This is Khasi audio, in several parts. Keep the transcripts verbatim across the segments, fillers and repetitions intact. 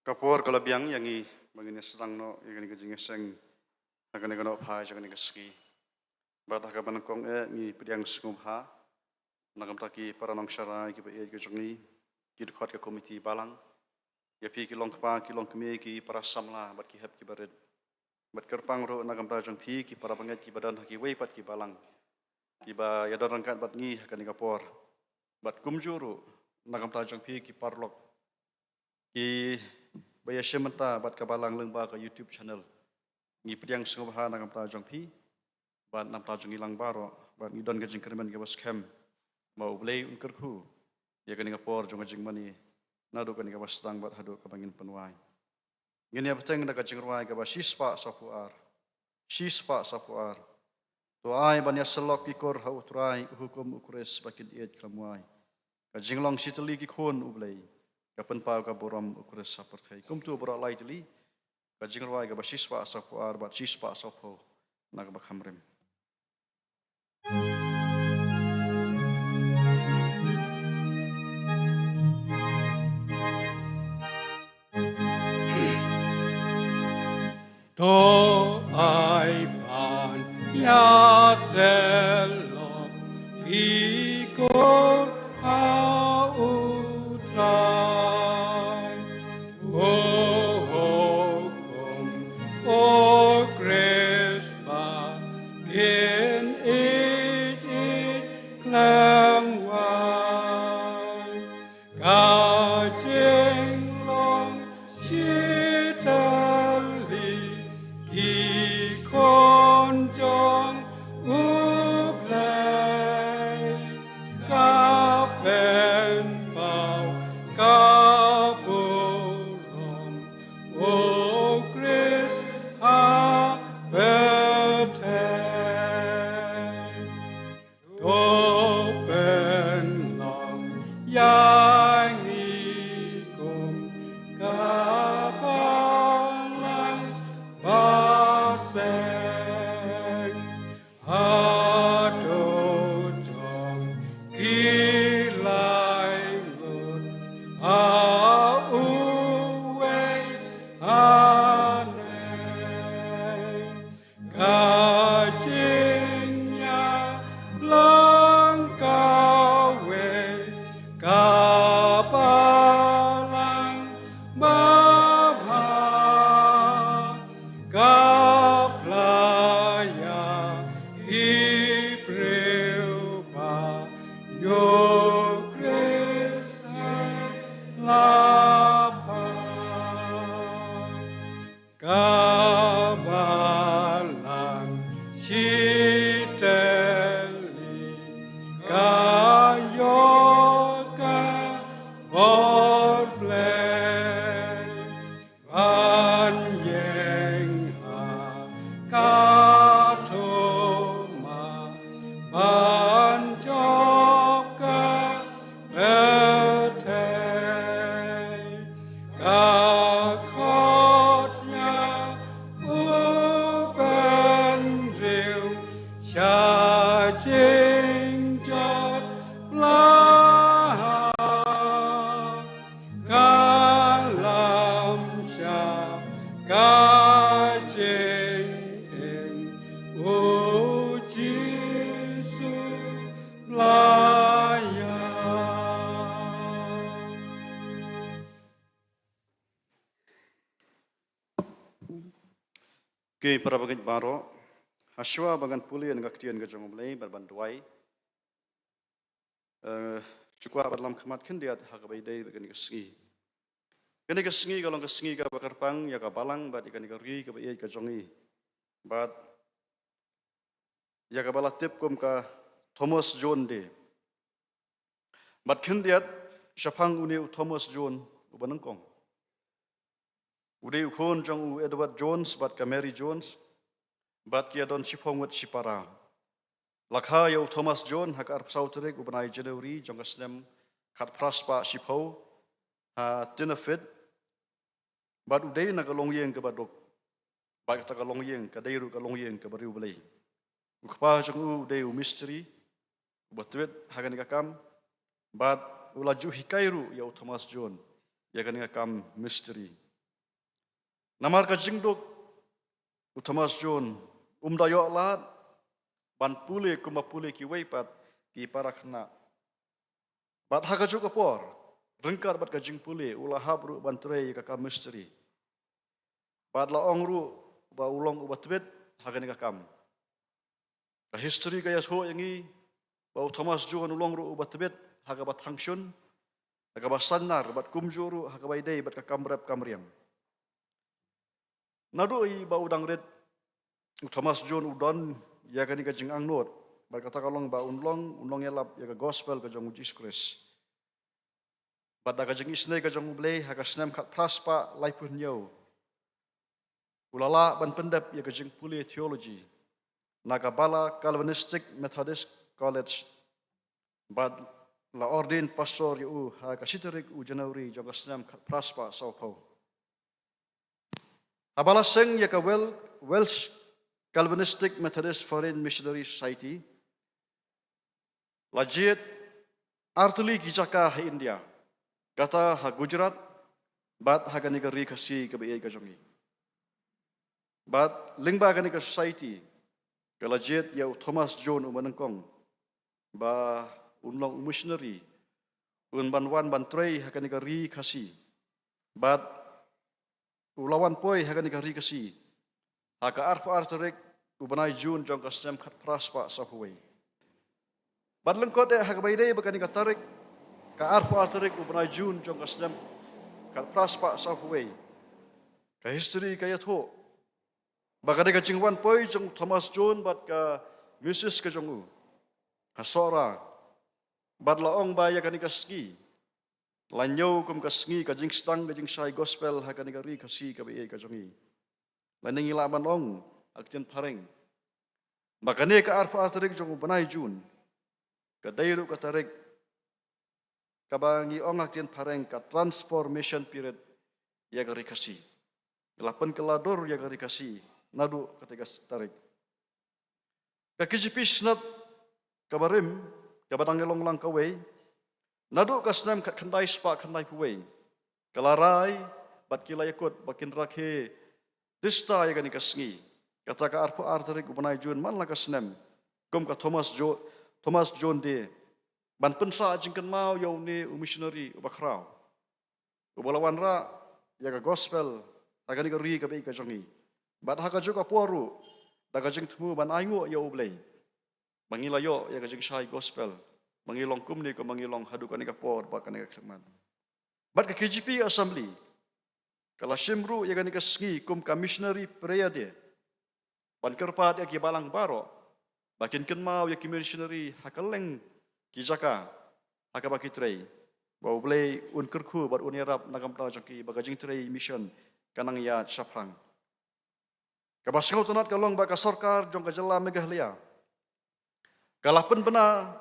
Ka por ka la biang ïa ngi ba ngin ïa sdang noh ïa kane ka jingïaseng ha kane ka nongphai jong kane ka sngi. Bad ha kaba nyngkong eh ngi pdiang sngewbha na ka bynta ki para nongsharai kiba ïeit ka jong ngi, ki dkhot ka komiti balang, ïa phi ki longkpa ki longkmie, ki para samla bad ki hep kiba rit. Bad kyrpang ruh na ka bynta jong phi ki para bangeit kiba don ha kiwei pat ki balang kiba ïadon ryngkat bad ngi ha kane ka por. Bad kumjuh ruh na ka bynta jong phi ki paralok kiba ïashim bynta bad ka balang lyngba ka YouTube channel. Ngi pdiang sngewbha na ka bynta jong phi bad na ka bynta jong ngi lang baroh, bad ngi don ka jingkyrmen kaba skhem ba U Blei un kyrkhu ïa kane ka por jong ka jingmane naduh kane kaba sdang bad haduh kaba ngin pynwai. Ngin ïa bteng da ka jingrwai kaba shispah sawphew ar. Shispah sawphew ar. To ai ban ïasyllok ki kur ha U Trai, u hukum U Khrist ba kin ïeit khlem wai. Ka jinglong shitylli ki khun U Blei, ka pynpaw ka burom U Khrist ha pyrthei. Kumto baroh lai tylli, ka jingrwai kaba shispah sawphew ar bad shispah sawphew na kaba kham rim. To ai ban ïasyllok ki kur ha U Trai, u hukum U Khrist ba kin ïeit khlem wai. Ka jinglong shitylli ki khun jong U Blei, ka pynpaw ka burom U Khrist ha pyrthei. To pynlong ïa ngi kum ka balang ba seng, hato jong ki lai ngut ha uwei ha nei. Ka jingïalang kawei ka balang babha, ka pla ïa ki briew ba U Khrist la pha. Ka balang shitylli ka ïoh ka bor Blei, ban ïeng ha ka thma, ban jop ka pyrthei. Ka khot ïa u bynriew sha jingjot pla ha, ka lam sha ka jingim U Jisu pla ïa. Ki para bangeit baroh, hashwa ba ngan pule ïa ka ktien ka jong U Blei bad ban duwai, eh, shu kwah ban lam khmat khyndiat ha kaba ïadei bad kane ka sngi. Kane ka sngi ka long ka sngi kaba kyrpang ïa ka balang bad ïa kane ka ri kaba ïeit ka jong ngi, bad ïa kaba la tip kum ka Thomas Jones Day. Bad khyndiat, shaphang une u Thomas Jones uba nyngkong, u dei u khun jong u Edward Jones bad ka Mary Jones, bad ki ïadon shiphew ngut shipara. La kha ïa u Thomas Jones ha ka arphew saw tarik u bnai January jong ka snem khatphra spah shiphew ha Tenerife. Bad u dei na ka longïing kaba duk. Bad kata ka longïing ka dei ruh ka longïing kaba riewblei. U kpa jong u u dei u mistri uba twit ha kane ka kam. Bad u la ju hikai ruh ïa u Thomas Jones ïa kane ka kam mistri. Namar ka jingduk, u Thomas Jones um da ïoh lad ban pule kumba pule kiwei pat ki para khynnah. Bad ha kajuh ka por, ryngkat bad ka jingpule, u la hap ruh ban trei ïa ka kam mistri. Bad la ong ruh ba u long uba tbit ha kane ka kam. Ka history ka ïathuh ïa ngi ba u Thomas Jones u long ruh uba tbit ha kaba thangshun, ha kaba sainar, bad kumjuh ruh ha kaba ïadei bad ka kam rep kam riang. Naduh ïa ba u dang rit, u Thomas Jones u don ïa kane ka jingangnud, bad kata ka long ba un long, un long ïalap ïa ka gospel ka jong u Jisu Khrist. Bad da ka jingisynei ka jong U Blei, ha ka snem khatphra spah laiphew hynñiew, u la lah ban pyndep ïa ka jingpule theology na ka Bala Calvinistic Methodist College. Bad la ordain pastor ïa u ha ka shi tarik u January jong ka snem khatphra spah sawphew. Haba la seng ïa ka Wel-, Welsh Calvinistic Methodist Foreign Missionary Society, la jied artylli ki jaka ha India, kata ha Gujarat, bad ha kane ka ri Khasi kaba ïeit ka jong ngi. Bad lyngba kane ka society, ka la jied ïa u Thomas Jones uba nyngkong ba un long u missionary, un ban wan ban trei ha kane ka ri Khasi. Bad u la wan poi ha kane ka ri Khasi ha ka arphew ar tarik u bnai June jong ka snem khatphra spah sawphew wei. Bad lyngkot eh ha kaba ïadei bad kane ka tarik, ka arphew ar tarik u bnai June jong ka snem khatphra spah sawphew wei, ka history ka ïathuh ba kane ka jingwan poi jong u Thomas Jones bad ka Missus ka jong u ha Sohra, bad la ong ba ïa kane ka sngi la ñiew kum ka sngi ka jingsdang ka jingshai gospel ha kane ka ri Khasi kaba ïeit ka jong ngi. Lane ngi lah ban ong ha ka ktien phareng ba kane ka arphew ar tarik jong u bnai June ka dei ruh ka tarik kaba ngi ong ha ka ktien phareng ka transformation period ïa ka ri Khasi. La pynkylla dur ïa ka ri Khasi naduh kata ka tarik. Ka K J P Synod kaba rim, kaba dang ïalong lang kawei, naduh ka snem khatkhyndai spah khyndaiphew wei, ka la rai bad ki la ïakut ba kin rakhe dista ïa kane ka sngi, kata ka arphew ar tarik u bnai June man la ka snem, kum ka Thomas Jo-, Thomas Jones Day, ban pynsah jingkynmaw ïa une u missionary uba khraw, uba la wanrah ïa ka gospel ha kane ka ri kaba ïeit ka jong ngi. Bad ha kajuh ka por ruh, da ka jingthmu ban ainguh ïa U Blei, ba ngi la ïoh ïa ka jingshai gospel, ba ngi long kumne kumba ngi long haduh kane ka por bad kane ka khyllipmat. Bad ka K J P Assembly ka la shim ruh ïa kane ka sngi kum ka Missionary Prayer Day, ban kyrpad ïa ki balang baroh ba kin kynmaw ïa ki missionary ha kylleng ki jaka ha kaba ki trei, ba U Blei un kyrkhu bad un ïarap na ka bynta jong ki ba ka jingtrei mission kan nang ïaid shaphrang. Kaba sngewtynnat ka long ba ka sorkar jong ka jylla Meghalaya ka la pynbna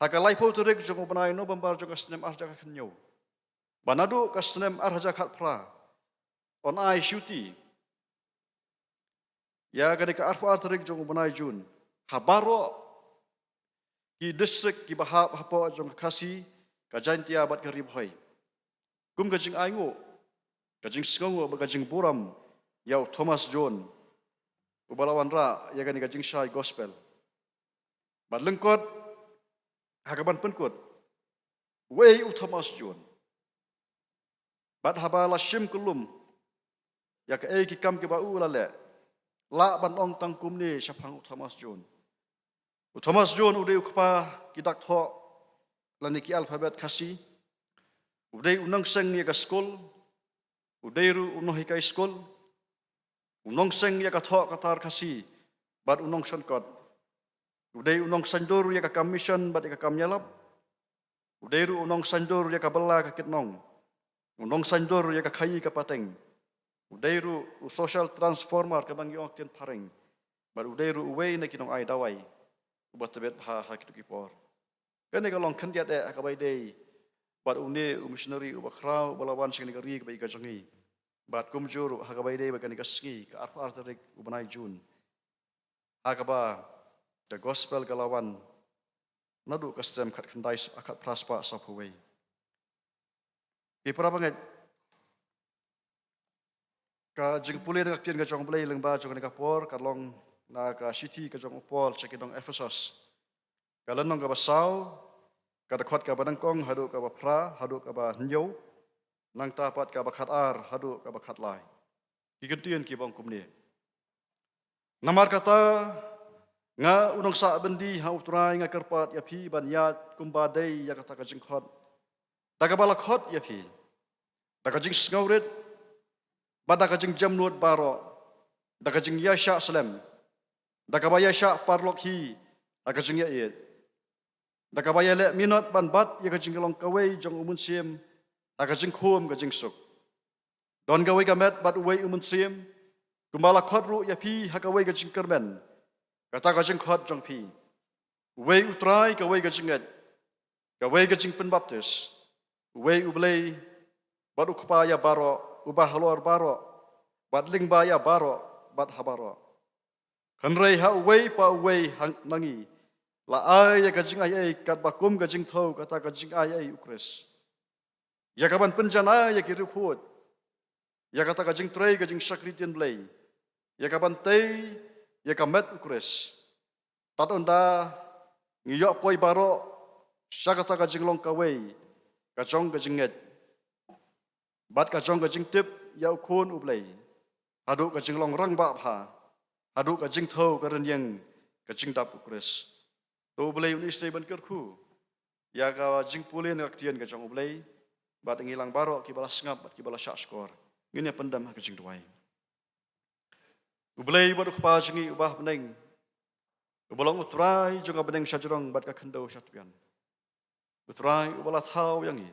ha ka laiphew tarik jong u bnai November jong ka snem ar hajar khathynñiew ba naduh ka snem ar hajar khatphra yn ai shuti ïa kane ka arphew ar tarik jong u bnai June ha baroh ki district kiba hap hapoh jong ka Khasi, ka Jaintia bad ka Ri Bhoi, kum ka jingainguh, ka jingsngewnguh bad ka jingburom ïa u Thomas Jones, uba la wanrah ïa kane ka jingshai gospel. Bad lyngkot ha ka ban pynkut, uei u Thomas Jones? Bad haba la shim kyllum ïa kaei ki kam kiba u la leh, lah ban ong tang kumne shaphang u Thomas Jones. U Thomas Jones u dei u kpa ki dak thoh lane ki alphabet Khasi. U dei u nongseng ïa ka skul. U dei ruh u nonghikai skul. U nongseng ïa ka thoh ka tar Khasi bad u nongshon kot. U dei u nongsaiñdur ïa ka kam mission bad ïa ka kam ïalap. U dei ruh u nongsaiñdur ïa ka bylla ka kitnong. U nongsaiñdur ïa ka khaïi ka pateng. U dei ruh u social transformer kaba ngi ong ha ka ktien phareng. Bad u dei ruh uwei na ki nongai dawai uba tbit bha ha kito ki por. Kane ka long khyndiat eh ha kaba ïadei bad une u missionary uba khraw uba la wan sha kane ka ri kaba ïeit ka jong ngi. Bad kumjuh ruh ha kaba ïadei bad kane ka sngi ka arphew ar tarik u bnai June, ha kaba ka gospel ka la wan naduh ka snem khatkhyndai, khatphra spah sawphew wei. Ki para bangeit, Ka jingpule na ka ktien ka jong U Blei lyngba jong kane ka por ka long na ka shithi ka jong u Paul sha ki nong Ephesos. Ka lynnong kaba saw, ka dkhot kaba nyngkong haduh kaba phra, haduh kaba hynñiew, nangta pat kaba khatar haduh kaba khatlai. Ki kyntien ki ba ong kumne. Namar kata, nga u nongsah byndi ha U Trai nga kyrpad ïa phi ban ïaid kumba dei ïa kata ka jingkhot, da kaba la khot ïa phi, da ka jingsngewrit bad da ka jingjemnud baroh, da ka jingïaishah slem, da kaba ïaishah paralok hi ha ka jingïaieit, da kaba ïaleh minot ban bat ïa ka jinglong kawei jong u Mynsiem ha ka jingkhum ka jingsuk. Don kawei ka met bad uwei u Mynsiem, kumba la khot ruh ïa phi ha kawei ka jingkyrmen, kata ka jingkhot jong phi. Uwei U Trai, kawei ka jingngeit, kawei ka jingpynbaptis, uwei U Blei bad U Kpa ïa baroh, uba halor baroh, bad lyngba ïa baroh, bad ha baroh. Hynrei ha uwei pa uwei ha, na ngi la ai ïa ka jingaiei katba kum ka jingthew kata ka jingaiei U Khrist, ïa ka ban pynjanai ïa ki riewkhuid, ïa kata ka jingtrei ka jingshakri tienblei, ïa ka ban tei ïa ka met U Khrist. Tad ynda ngi ïoh poi baroh sha kata ka jinglong kawei ka jong ka jingngeit bad ka jong ka jingtip ïa U Khun U Blei, haduh ka jinglong rangbah bha, haduh ka jingthew ka rynïeng ka jingdap U Khrist. To U Blei un isynei ban kyrkhu ïa ka jingpule na ka ktien ka jong U Blei, bad ngi lang baroh kiba la sngap bad kiba la shahshkor ngin ïa pyndem ha ka jingduwai. U Blei bad U Kpa jong ngi uba ha bneng, uba long U Trai jong ka bneng shajrong bad ka khyndew shatbian. U Trai uba la thaw ïa ngi,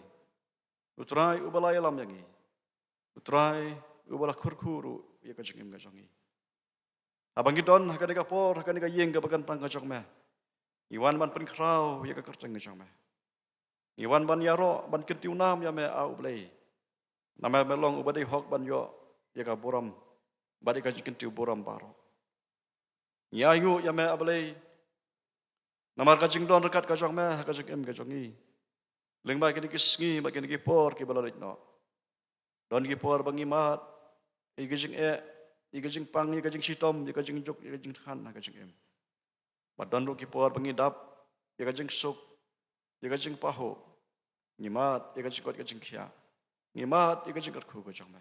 U Trai uba la ïalam ïa ngi, U Trai uba la kyrkhu ruh ïa ka jingim ka jong ngi. Haba ngi don ha kane ka por, ha kane ka ïing kaba kyntang ka jong me, ngi wan ban pynkhraw ïa ka kyrteng ka jong me. Ngi wan ban ïaroh, ban kyntiew nam ïa me, A U Blei. Namar me long uba dei hok ban ïoh ïa ka burom bad ïa ka jingkyntiew burom baroh. Ngi ainguh ïa me, A Blei, namar ka jingdon ryngkat ka jong me ha ka jingim ka jong ngi lyngba kine ki sngi bad kine ki por kiba la leit noh. Don ki por ba ngi mad ïa ka jingeh, ïa ka jingpang, ïa ka jingshitom, ïa ka jingjuk, ïa ka jingthngan ha ka jingim. Bad don ruh ki por ba ngi dap ïa ka jingsuk, ïa ka jingpahuh. Ngi mad ïa ka jingkoit ka jingkhiah, ngi mad ïa ka jingkyrkhu ka jong me.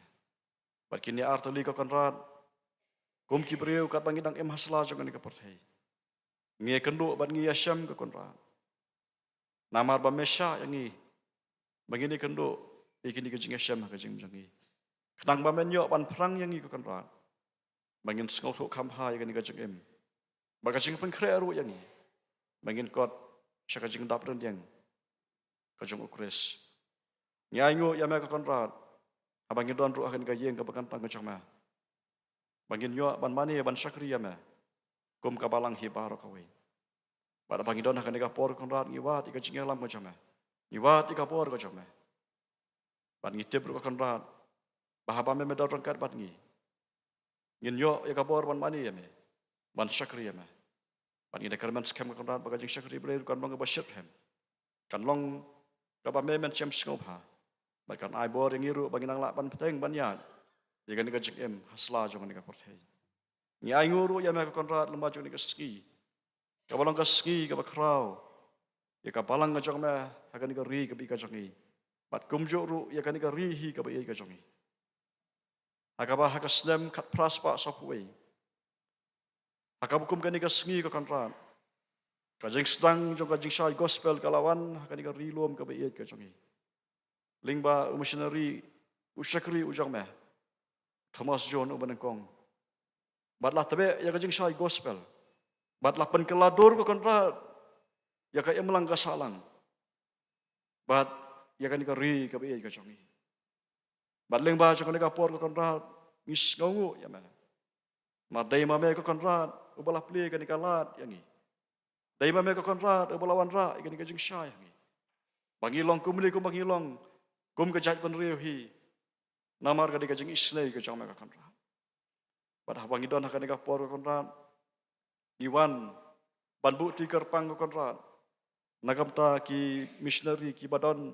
Bad kine artylli, ko Kynrad, kum ki briew katba ngi dang im ha sla jong kane ka pyrthei, ngi ïakynduh bad ngi ïashem, ko Kynrad. Namar ba me shah ïa ngi ba ngin ïakynduh ïa kine ki jingïashem ha ka jingim jong ngi, khnang ba men ïoh ban pyrshang ïa ngi, ko Kynrad, ba ngin sngewthuh kham bha ïa kane ka jingim, ba ka jingpynkhreh ruh ïa ngi ba ngin kot sha ka jingdap rynïeng ka jong U Khrist. Ngi ainguh ïa me, ko Kynrad, haba ngi don ruh ha kane ka ïing kaba kyntang ka jong me, ba ngin ïoh ban mane ban shakri ïa me kum ka balang hi baroh kawei. Bad haba ngi don ha kane ka por, ko Kynrad, ngi wad ïa ka jingïalam ka jong me, ngi wad ïa ka bor ka jong me. Bad ngi tip ruh, ko Kynrad, ba haba me, me don ryngkat bad ngi, ngin ïoh ïa ka bor ban mane ïa me, ban shakri ïa me. Bad ngi da kyrmen skhem, ko Kynrad, ba ka jingshakri Blei ruh kan long kaba shitrhem, kan long kaba me men shem sngewbha, bad kan ai bor ïa ngi ruh ba ngin nang lah ban bteng ban ïaid ïa kane ka jingim ha sla jong kane ka pyrthei. Ngi ainguh ruh ïa me, ko Kynrad, lyngba jong kane ka sngi kaba long ka sngi kaba khraw ïa ka balang ka jong me ha kane ka ri kaba ïeit ka jong ngi, bad kumjuh ruh ïa kane ka ri hi kaba ïeit ka jong ngi. Ha kaba ha ka snem khatphra spah sawphew wei, ha kaba kum kane ka sngi, ko Kynrad, ka jingsdang jong ka jingshai gospel ka la wan ha kane ka ri lum kaba ïeit ka jong ngi, lyngba u missionary, u shakri u jong me, Thomas Jones uba nyngkong. Bad la tbeh ïa ka jingshai gospel, bad la pynkylla dur, ko Kynrad, ïa ka imlang ka sahlang bad ïa kane ka ri kaba ïeit ka jong ngi. Bad lyngba jong kane ka por, ko Kynrad, ngi sngewnguh ïa me. Namar dei ma me, ko Kynrad, uba la plie kane ka lad ïa ngi. Dei ma me, ko Kynrad, uba la wanrah ïa kane ka jingshai ha ngi, ba ngi long kumne kumba ngi long, kum ka jaitbynriew hi, namar ka dei ka jingisynei ka jong me, ko Kynrad. Bad haba ngi don ha kane ka por, ko Kynrad, ngi wan ban buh kti kyrpang, ko Kynrad, na ka bynta ki missionary kiba don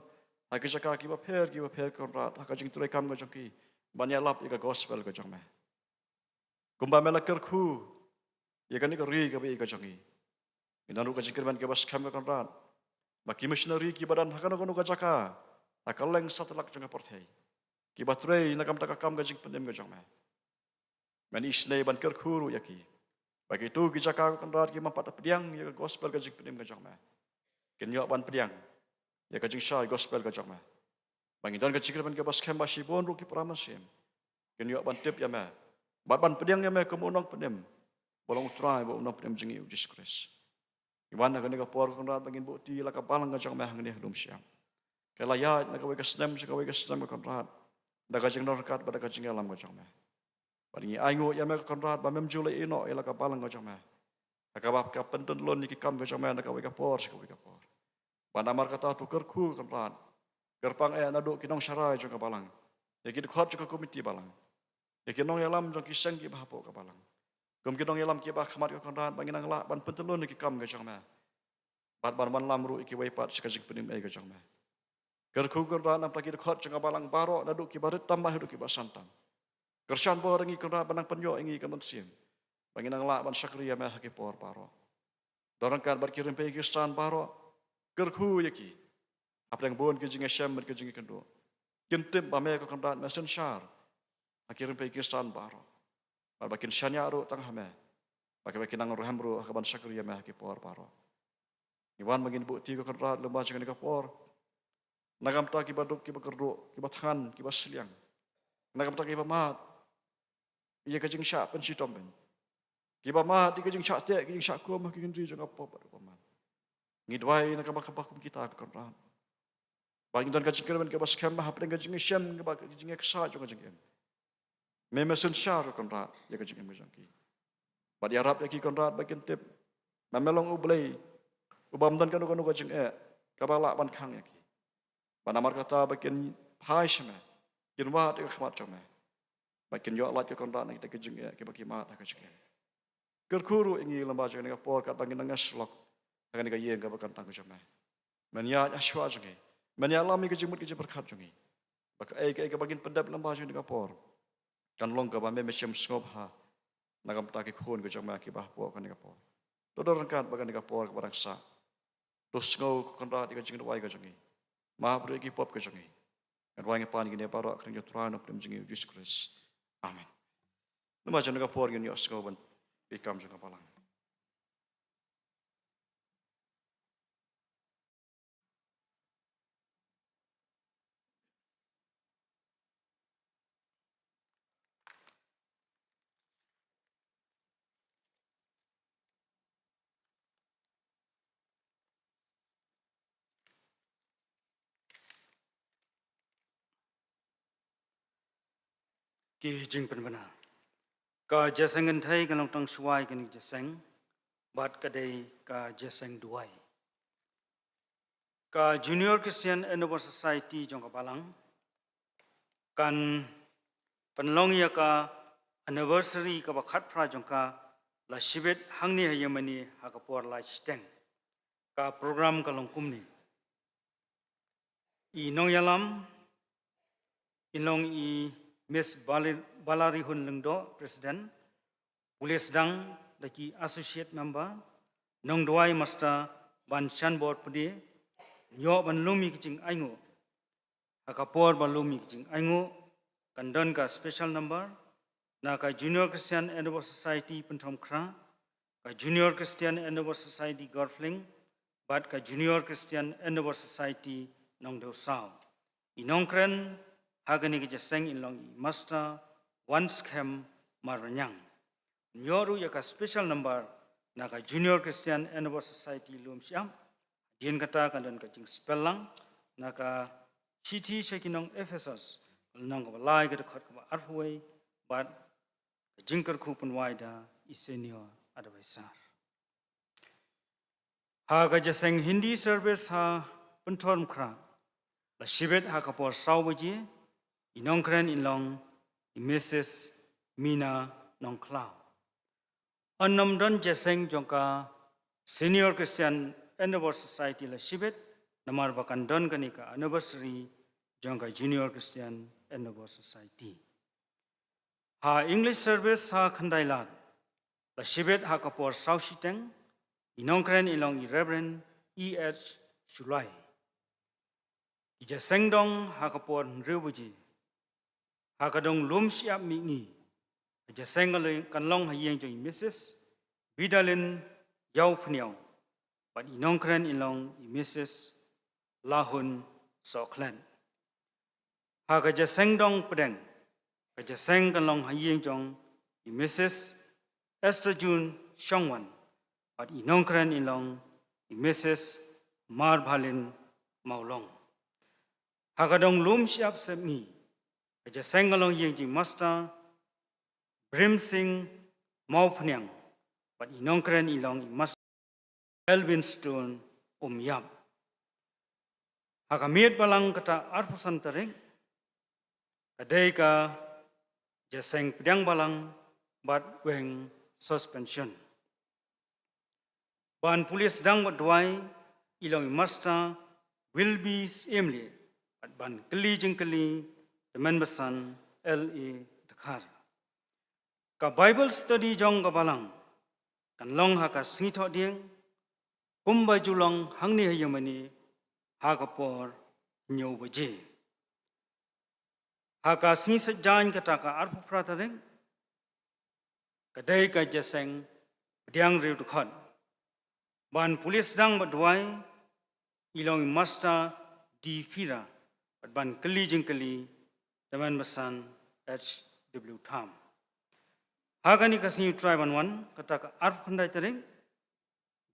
ha ki jaka kiba pher kiba pher, ko Kynrad, ha ka jingtrei kam ka jong ki, ban ïalap ïa ka gospel ka jong me. Kumba me la kyrkhu ïa kane ka ri kaba ïeit ka jong ngi, ngi don ruh ka jingkyrmen kaba skhem ko Kynrad ba ki missionary kiba don ha kano kano ka jaka ha kylleng satlak jong ka pyrthei, kiba trei na ka bynta ka kam ka jingpynim ka jong me, men isynei ban kyrkhu ruh ïa ki ba kito ki jaka ko Kynrad ki bym pat pdiang ïa ka gospel ka jingpynim ka jong me, kin ïoh ban pdiang ïa ka jingshai gospel ka jong me. Ba ngi don ka jingkyrmen kaba skhem ba shibun ruh ki para mynsiem kin ïoh ban tip ïa me bad ban pdiang ïa me kum u Nongpynim, ba long U Trai bad U Nongpynim jong ngi U Jisu Khrist. Ngi wan ha kane ka por ko Kynrad ba ngin buh kti la ka balang ka jong me hangne ha lum shyiap. Ka la ïaid na kawei ka snem sha kawei ka snem ko Kynrad, da ka jingdon ryngkat bad da ka jingïalam ka jong me. Bad ngi ainguh ïa me ko Kynrad ba mem ju leh ïehnoh ïa la ka balang ka jong me, ha kaba ka pyntyllun ïa ki kam ka jong me na kawei ka por sha kawei ka por. Bad namar kata to kyrkhu ko Kynrad, kyrpang eh naduh ki nongsharai jong ka balang, ïa ki dkhot jong ka komiti balang, ïa ki nongïalam jong ki seng kiba hapoh ka balang, kum ki nongïalam kiba khmat ko Kynrad, ba ngin nang lah ban pyntyllun ïa ki kam ka jong me bad ban wanlam ruh ïa kiwei pat sha ka jingpynim ei ka jong me. Kyrkhu ko Kynrad na ka bynta ki dkhot jong ka balang baroh, naduh kiba rit tam bad haduh kiba san tam. Kyrshan bor ïa ngi ko Kynrad ba nang pynïoh ïa ngi ka mynsiem ba ngin nang lah ban shakri ïa me ha ki por baroh. Don ryngkat bad ki rympei Khristan baroh, kyrkhu ïa ki hapdeng bun ki jingïashem bad ki jingïakynduh. Kin tip ba me ko Kynrad me synshar ha ki rympei Khristan baroh, bad ba kin shaniah ruh tang ha me, ba ki, ba kin nang ruh, em ruh ha kaban shakri ïa me ha ki por baroh. Ngi wan ba ngin buh kti ko Kynrad lyngba jong kane ka por na ka bynta kiba duk, kiba kyrduh, kiba thngan, kiba sliang, na ka bynta kiba mad ïa ka jingshah pynshitom beiñ, kiba mad ïa ka jingshah teh, ka jingshah kum ha ki hynriew jong ka pop bad ka bymman. Ngi duwai na ka bynta kiba kum kita ko Kynrad ba ngin don ka jingkyrmen kaba skhem ba hapdeng ka jingïashem, kaba ka jingïaksaid jong ka jingim, me, me synshar ko Kynrad ïa ka jingim ka jong ki. Bad ïarap ïa ki ko Kynrad ba kin tip ba me long U Blei uba ym don kano kano ka jingeh kaba lah ban khang ïa ki. Bad namar kata ba kin phai sha me, kin wad ïa ka khmat jong me, ba kin ïoh lait ko Kynrad na kita ki jingeh kiba ki mad ha ka jingim. Kyrkhu ruh ïa ngi lyngba jong kane ka por katba ngin nang ïasyllok ha kane ka ïing kaba kyntang ka jong me. Men ïaid ha shuwa jong ngi, men ïalam ïa ka jingmut ka jingpyrkhat jong ngi, ba kaei kaei kaba ngin pyndep lyngba jong kane ka por kan long kaba me, me shem sngewbha na ka bynta ki khun ka jong me kiba hapoh kane ka por. To don ryngkat bad kane ka por kaba dang sah. To sngew ko Kynrad ïa ka jingduwai ka jong ngi, map ruh ïa ki pop ka jong ngi. Nga duwai, nga pan kine baroh ha ka kyrteng jong U Trai Nongpynim jong ngi U Jisu Khrist. Amen. Namar jong kane ka por ngin ïoh sngew ban plie kam jong ka balang. Ki jingpynbna. Ka jingïaseng kynthei kan long tang shuwa ïa kane ka jingïaseng, bad ka dei ka jingïaseng duwai. Ka Junior Christian Endeavour Society jong ka balang kan pynlong ïa ka anniversary kaba khatphra jong ka la shibit hangne ha Germany ha ka por lai shiteng. Ka program ka long kumne. I nongïalam in long i Miss Bali-, Balarihun Lyngdoh, President, pule sdang da ki associate member, nongduwai Master Banshanbor Pde, ïoh ban lum ïa ki jingainguh. Ha ka por ba lum ïa ki jingainguh, kan don ka special number na ka Junior Christian Endeavour Society Pynthorumkhrah, ka Junior Christian Endeavour Society Gorfling, bad ka Junior Christian Endeavour Society Nongdewsaw. I nongkren ha kane ka jingïaseng in long i Master Wanskhem Marbaniang. Ïoh ruh ïa ka special number na ka Junior Christian Endeavour Society Lumshyiap. Hadien kata kan don ka jingspellang na ka shithi sha ki nong Ephesus, ka lynnong kaba lai, ka dkhot kaba arphew wei, bad ka jingkyrkhu pynwai da i Senior Advisor. Ha ka jingïaseng Hindi service ha Pynthorumkhrah la shibit ha ka por saw baje, i nongkren in long i Missus Mina Nongkhlaw. Ynnym don jingïaseng jong ka Senior Christian Endeavour Society la shibit, namar ba kan don kane ka anniversary jong ka Junior Christian Endeavour Society. Ha English service ha khyndai lad, la shibit ha ka por saw shiteng, i nongkren i long i Reverend E H Shullai. I jingïaseng dong ha ka por hynriew baje. Ha ka dong lum shyiap mihngi, ka jingïaseng kan long ha ïing jong i Missus Bidalin Ïawphniaw, bad i nongkren i long i Missus Lahun Sohkhlet. Ha ka jingïaseng dong pdeng, ka jingïaseng kan long ha ïing jong i Missus Esther June Shongwan, bad i nongkren i long i Missus Marbhalin Mawlong. Ha ka dong lum shyiap sepngi, ka jingïaseng kan long ha ïing jong i Master Brimsing Mawphniang, bad i nongkren i long i Master Elvinstone Umïap. Ha ka miet balang kata arphew san tarik, ka dei ka jingïaseng pdiang balang bad weng suspension. Ban pule sdang bad duwai i long i Master Wilby Syiem, bad ban kylli jingkylli, Tymmen Basan L A Dkhar. Ka Bible study jong ka balang kan long ha ka sngi Thohdieng, kumba ju long hangne ha Germany, ha ka por hynñiew baje. Ha ka sngi Saitjaiñ kata ka arphew phra tarik, ka dei ka jingïaseng pdiang riewdkhot. Ban pule sdang bad duwai i long i Master D Phira, bad ban kylli jingkylli, Tymmen Basan H W Tham. Ha kane ka sngi U Trai ban wan, kata ka arphew khyndai tarik,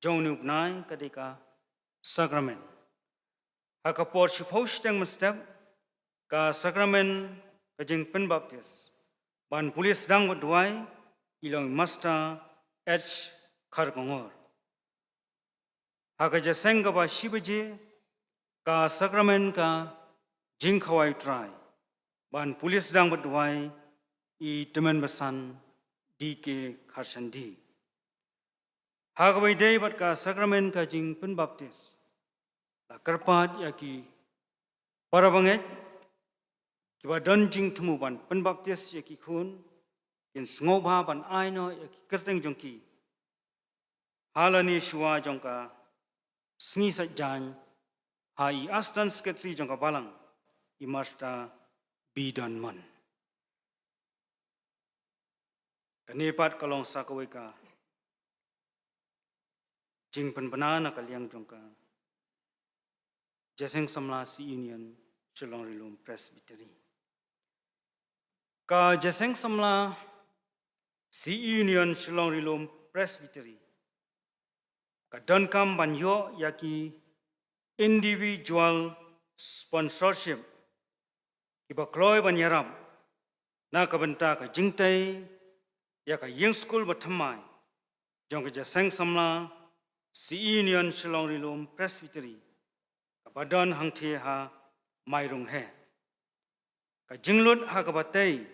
jong une u bnai ka dei ka sakramen. Ha ka por shiphew shiteng mynstep, ka sakramen ka jingpynbaptis. Ban pule sdang bad duwai i long i Master H Kharkongor. Ha ka jingïaseng kaba shi baje, ka sakramen ka jingkhawai U Trai. Ban pule sdang bad duwai i Tymmen Basan D K Kharshandi. Ha kaba ïadei bad ka sakramen ka jingpynbaptis, la kyrpad ïa ki para bangeit kiba don jingthmu ban pynbaptis ïa ki khun, kin sngewbha ban ai noh ïa ki kyrteng jong ki ha lane shuwa jong ka sngi Saitjaiñ ha i Assistant Secretary jong ka balang, i Master B Don Mon. Kane pat ka long sa kawei ka jingpynbna na ka liang jong ka Jingïaseng Samla C E Union Shillong Ri-lum Presbytery. Ka Jingïaseng Samla C E Union Shillong Ri-lum Presbytery ka donkam ban ïoh ïa ki individual sponsorship kiba kloi ban ïarap na ka bynta ka jingtei ïa ka ïingskul bathymmai jong ka Jingïaseng Samla C E Union Shillong Ri-lum Presbytery, kaba don hangthie ha Mairungheh. Ka jinglut ha kaba tei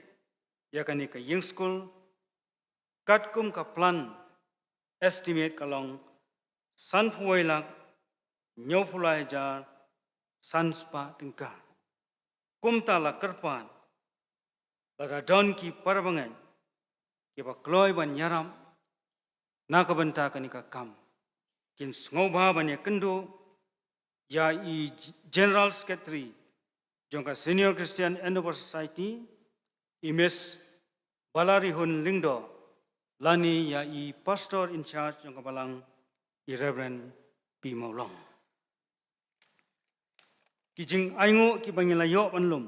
ïa kane ka ïingskul, katkum ka plan estimate ka long sanphew wei lak hynñiewphew lai hajar san spah tyngka. Kumta la kyrpad, lada don ki para bangeit kiba kloi ban ïarap na ka bynta kane ka kam, kin sngewbha ban ïakynduh ïa i General Secretary jong ka Senior Christian Endeavour Society, i Miss Balarihun Lyngdoh, lane ïa i Pastor in Charge jong ka balang, i Reverend P Mawlong. Ki jingainguh kiba ngi la ïoh ban lum.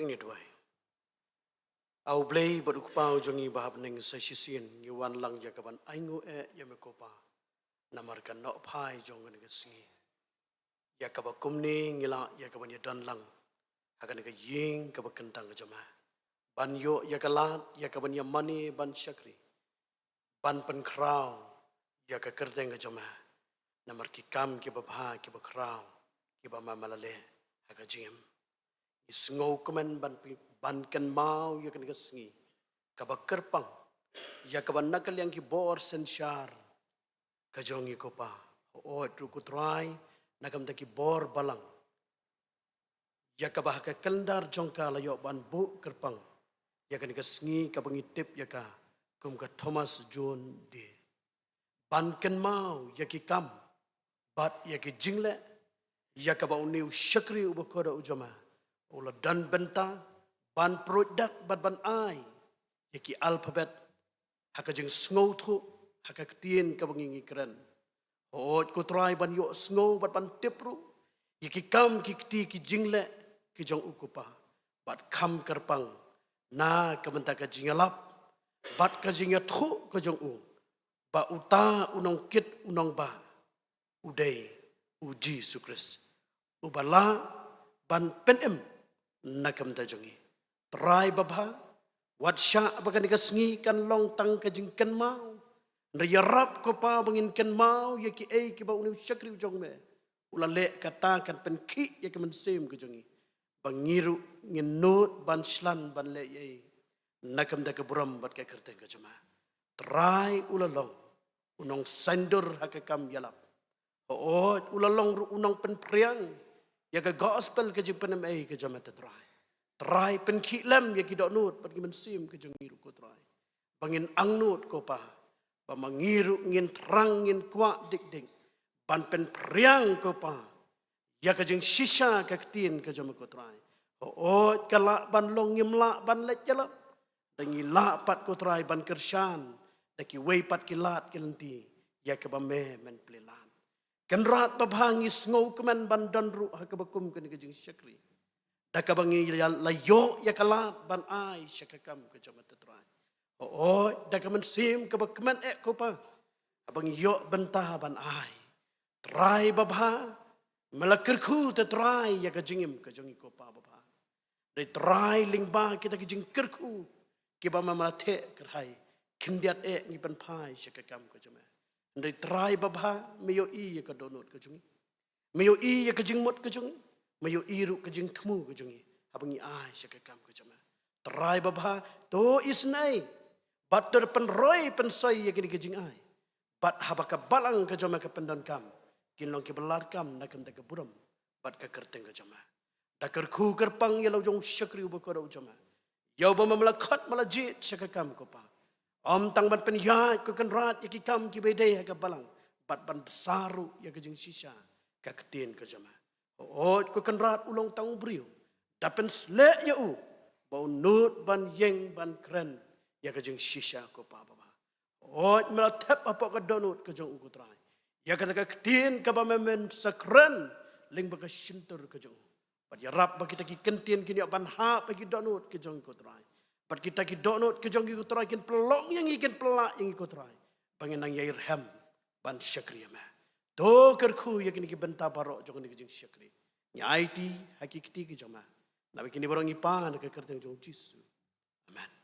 Ngi duwai. A U Blei bad U Kpa u jong ngi ba ha bneng, sa shisien ngi wan lang ïa ka ban ainguh eh ïa me ko Pa, namar ka nohphai jong kane ka sngi. Ïa kaba kumne ngi lah ïa ka ban ïadon lang ha kane ka ïing kaba kyntang ka jong me, ban ïoh ïa ka lad ïa ka ban ïa mane ban shakri, ban pynkhraw ïa ka kyrteng ka jong me, namar ki kam kiba bha kiba khraw kiba me me la leh ha ka jingim. Ngi sngewkmen ban pi-, ban kynmaw ïa kane ka sngi kaba kyrpang, ïa kaba na ka liang ki bor synshar ka jong ngi ko Pa. Hooid ruh ko Trai, na ka bynta ki bor balang, ïa kaba ha ka kyndar jong ka la ïoh ban buh kyrpang ïa kane ka sngi kaba ngi tip ïa ka kum ka Thomas Jones Day. Ban kynmaw ïa ki kam bad ïa ki jingleh, ïa kaba une u shakri uba khuid u jong me u la don bynta ban pruid dak bad ban ai ïa ki alphabet ha ka jingsngewthuh ha ka ktien kaba ngi ngi kren. Hooid ko Trai, ban ïohsngew bad ban tip ruh ïa ki kam ki kti ki jingleh ki jong u ko Pa, bad kham kyrpang na ka bynta ka jingïalap bad ka jingïathuh ka jong u ba uta u nongkit u nongbah u dei u Jisu Khrist, uba lah ban pynim na ka bynta jong ngi. Trai babha, wat shah ba kane ka sngi kan long tang ka jingkynmaw. Hynrei ïarap ko Pa ba ngin kynmaw ïa kiei kiba une u shakri u jong me u la leh, kata kan pynkhih ïa ka mynsiem ka jong ngi, ba ngi ruh ngin nud ban shlan ban leh ei ei na ka bynta ka burom bad ka kyrteng ka jong me. Trai, u la long u nongsaiñdur ha ka kam ïalap. Hooid, u la long ruh u nongpynphriang ïa ka gospel, ka jingpynim ei ka jong me te Trai. Trai, pynkhih lem ïa ki dohnud bad ki mynsiem ka jong ngi ruh ko Trai, ba ngin angnud ko Pa, ba ma ngi ruh ngin thrang, ngin kwah dik dik ban pynphriang ko Pa ïa ka jingshisha ka ktien ka jong me ko Trai. Hooid, ka lah ban long ngim lah ban leit ïalap, da ngi lah pat ko Trai ban kyrshan da kiwei pat ki lad ki lynti ïa kaba me men plie lad. Kynrad babha, ngi sngewkmen ban don ruh ha kaba kum kane ka jingshakri, da kaba ngi la, la ïoh ïa ka lad ban ai sha ka kam ka jong me te Trai. Hooid, da ka mynsiem kaba kmen eh ko Pa, haba ngi ïoh bynta ban ai. Trai babha, me la kyrkhu te Trai ïa ka jingim ka jong ngi ko Pa babha. Hynrei Trai, lyngba kita ki jingkyrkhu kiba me me la theh kyrhai, khyndiat eh ngi pynphai sha ka kam ka jong me. Hynrei Trai babha, me ïohi ïa ka dohnud ka jong ngi, me ïohi ïa ka jingmut ka jong ngi, me ïohi ruh ka jingthmu ka jong ngi haba ngi ai sha ka kam ka jong me. Trai babha, to isynei bad to pynroi pynsoi ïa kine ki jingai, bad haba ka balang ka jong me ka pyndonkam, kin long kiba larkam na ka bynta ka burom bad ka kyrteng ka jong me. Da kyrkhu kyrpang ïa la u jong u shakri uba khuid u jong me, ïa uba me me la khot me la jied sha ka kam ko Pa, ym tang ban pynïaid ko Kynrad ïa ki kam kiba dei ha ka balang, bad ban bsa ruh ïa ka jingshisha ka ktien ka jong me. Hooid ko Kynrad, u long tang u briew, da pynsleh ïa u ba un nud ban ïeng ban kren ïa ka jingshisha ko Pa babha. Hooid, me la thep hapoh ka dohnud ka jong u ko Trai ïa kata ka ktien kaba me men sa kren lyngba ka shyntur ka jong u. Bad ïarap ba kita ki kyntien kin ïoh ban hap ha ki dohnud ki jong ngi ko Trai, bad kita ki dohnud ki jong ngi ko Trai kin pynlong ïa ngi, kin pynlah ïa ngi ko Trai, ba ngin nang ïai rhem ban shakri ïa me. To kyrkhu ïa kine ki bynta baroh jong kane ka jingshakri. Ngi aiti ha ki kti ki jong me, naba kine baroh ngi pan ha ka kyrteng jong u Jisu. Amen.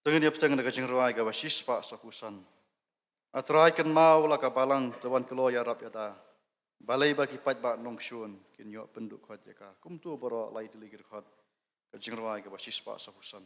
Te ngin ïa bteng na ka jingrwai kaba shispah sawphew san. A Trai, kynmaw la ka balang, to wan kloi ïarap ïada. Balei ba ki paidbah nongshun kin ïoh pynduh khoit ïa ka. Kumto baroh lai tylli ki dkhot. Ka jingrwai kaba shispah sawphew san.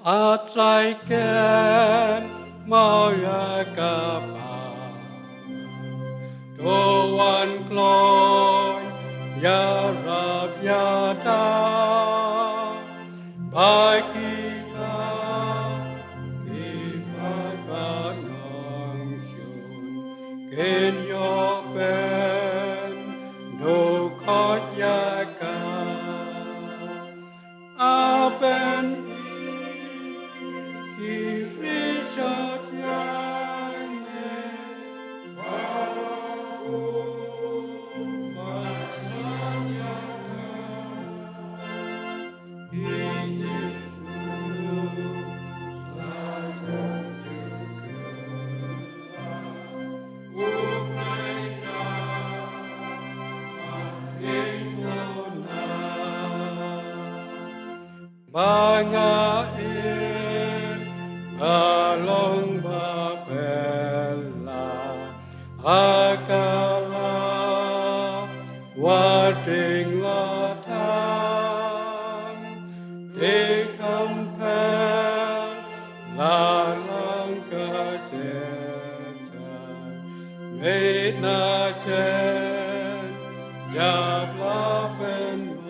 A Trai, kynmaw ïa ka balang, to wan kloi Ïarap ïada bad kita, imat bad nongshun, kin ïoh pynduh khot ïa ka. A pynïaid ki ri shot ïa ngi, ba nga im, nga long ba pela, ha ka la wa ding la thang, te kham pela lang ka te ta, me na te, jab la pen ba.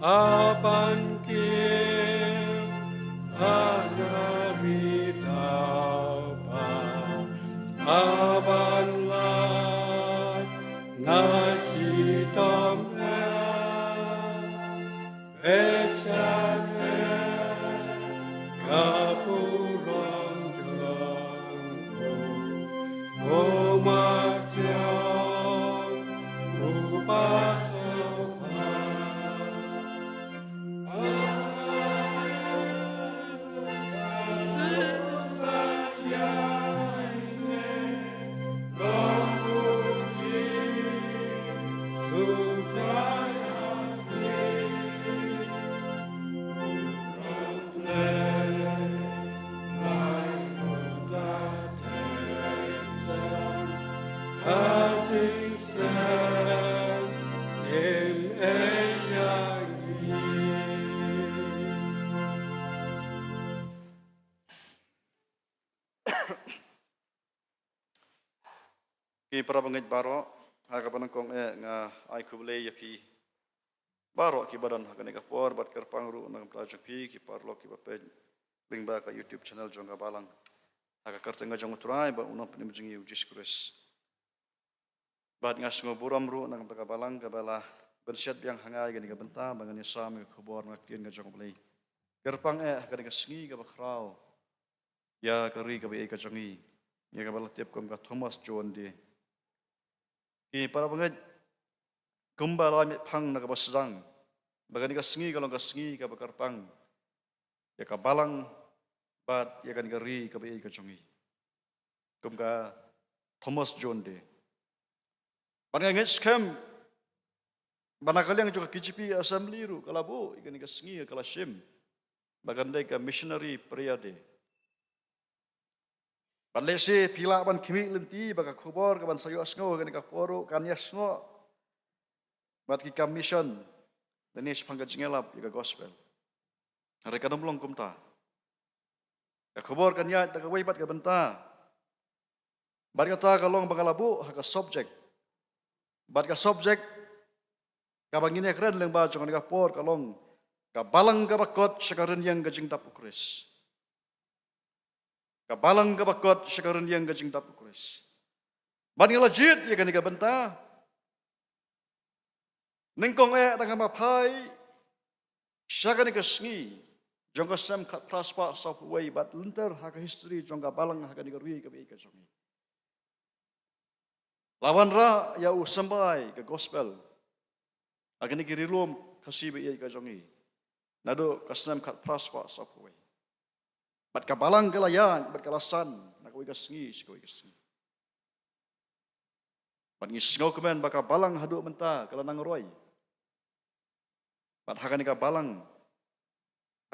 Aban ki, ana ri tau ba, aban la, na si tom e. Ki para bangeit baroh, ha kaba nyngkong eh nga ai khublei ïa phi baroh kiba don ha kane ka por, bad kyrpang ruh na ka bynta jong phi ki paralok kiba peit lyngba ka YouTube channel jong ka Balang, ha ka kyrteng ka jong U Trai bad U Nongpynim jong ngi U Jisu Khrist. Bad nga sngew burom ruh na ka bynta ka Balang kaba la pynshet biang ha nga ïa kane ka bynta ba ngan ïasam ïa ka khubor na ka ktien ka jong U Blei. Kyrpang eh ha kane ka sngi kaba khraw, ïa ka ri kaba ïeit ka jong ngi, ïa kaba la tip kum ka Thomas Jones Day. Ki para bangeit, kumba la mih phang na kaba sdang, ba kane ka sngi ka long ka sngi kaba kyrpang ïa ka Balang bad ïa kane ka ri kaba ïeit ka jong ngi, kum ka Thomas Jones Day. Bad nga ngeit skhem ba na ka liang jong ka K J P Assembly ruh ka la buh ïa kane ka sngi, ka la shim ba kan dei ka Missionary Prayer Day. Bad lehse phi lah ban khmih lynti ba ka khubor kaban sa ïohsngew ha kane ka por ruh kan ïasngew bad ki kam mission lane shaphang ka jingïalap ïa ka gospel. Hynrei kan ym long kumta. Ka khubor kan ïaid da kawei pat ka bynta. Bad kata ka long ba nga la buh ha ka subject. Bad ka subject kaba ngin ïakren lyngba jong kane ka por ka long ka Balang kaba kot sha ka rynïeng ka jingdap U Khrist. Ka Balang kaba kot sha ka rynïeng ka jingdap U Khrist. Bad nga la jied ïa kane ka bynta, nyngkong eh da kaba phai sha kane ka sngi jong ka snem khatphra spah sawphew wei bad lynter ha ka history jong ka Balang ha kane ka ri kaba ïeit ka jong ngi, la wanrah ïa u symbai ka gospel ha kine ki ri lum Khasi ba ïeit ka jong ngi naduh ka snem khatphra spah sawphew wei. Bad ka Balang ka la ïaid bad ka la san na kawei ka sngi sha kawei ka sngi. Bad ngi sngewkmen ba ka balang haduh mynta ka la nang roi. Bad ha kane ka balang,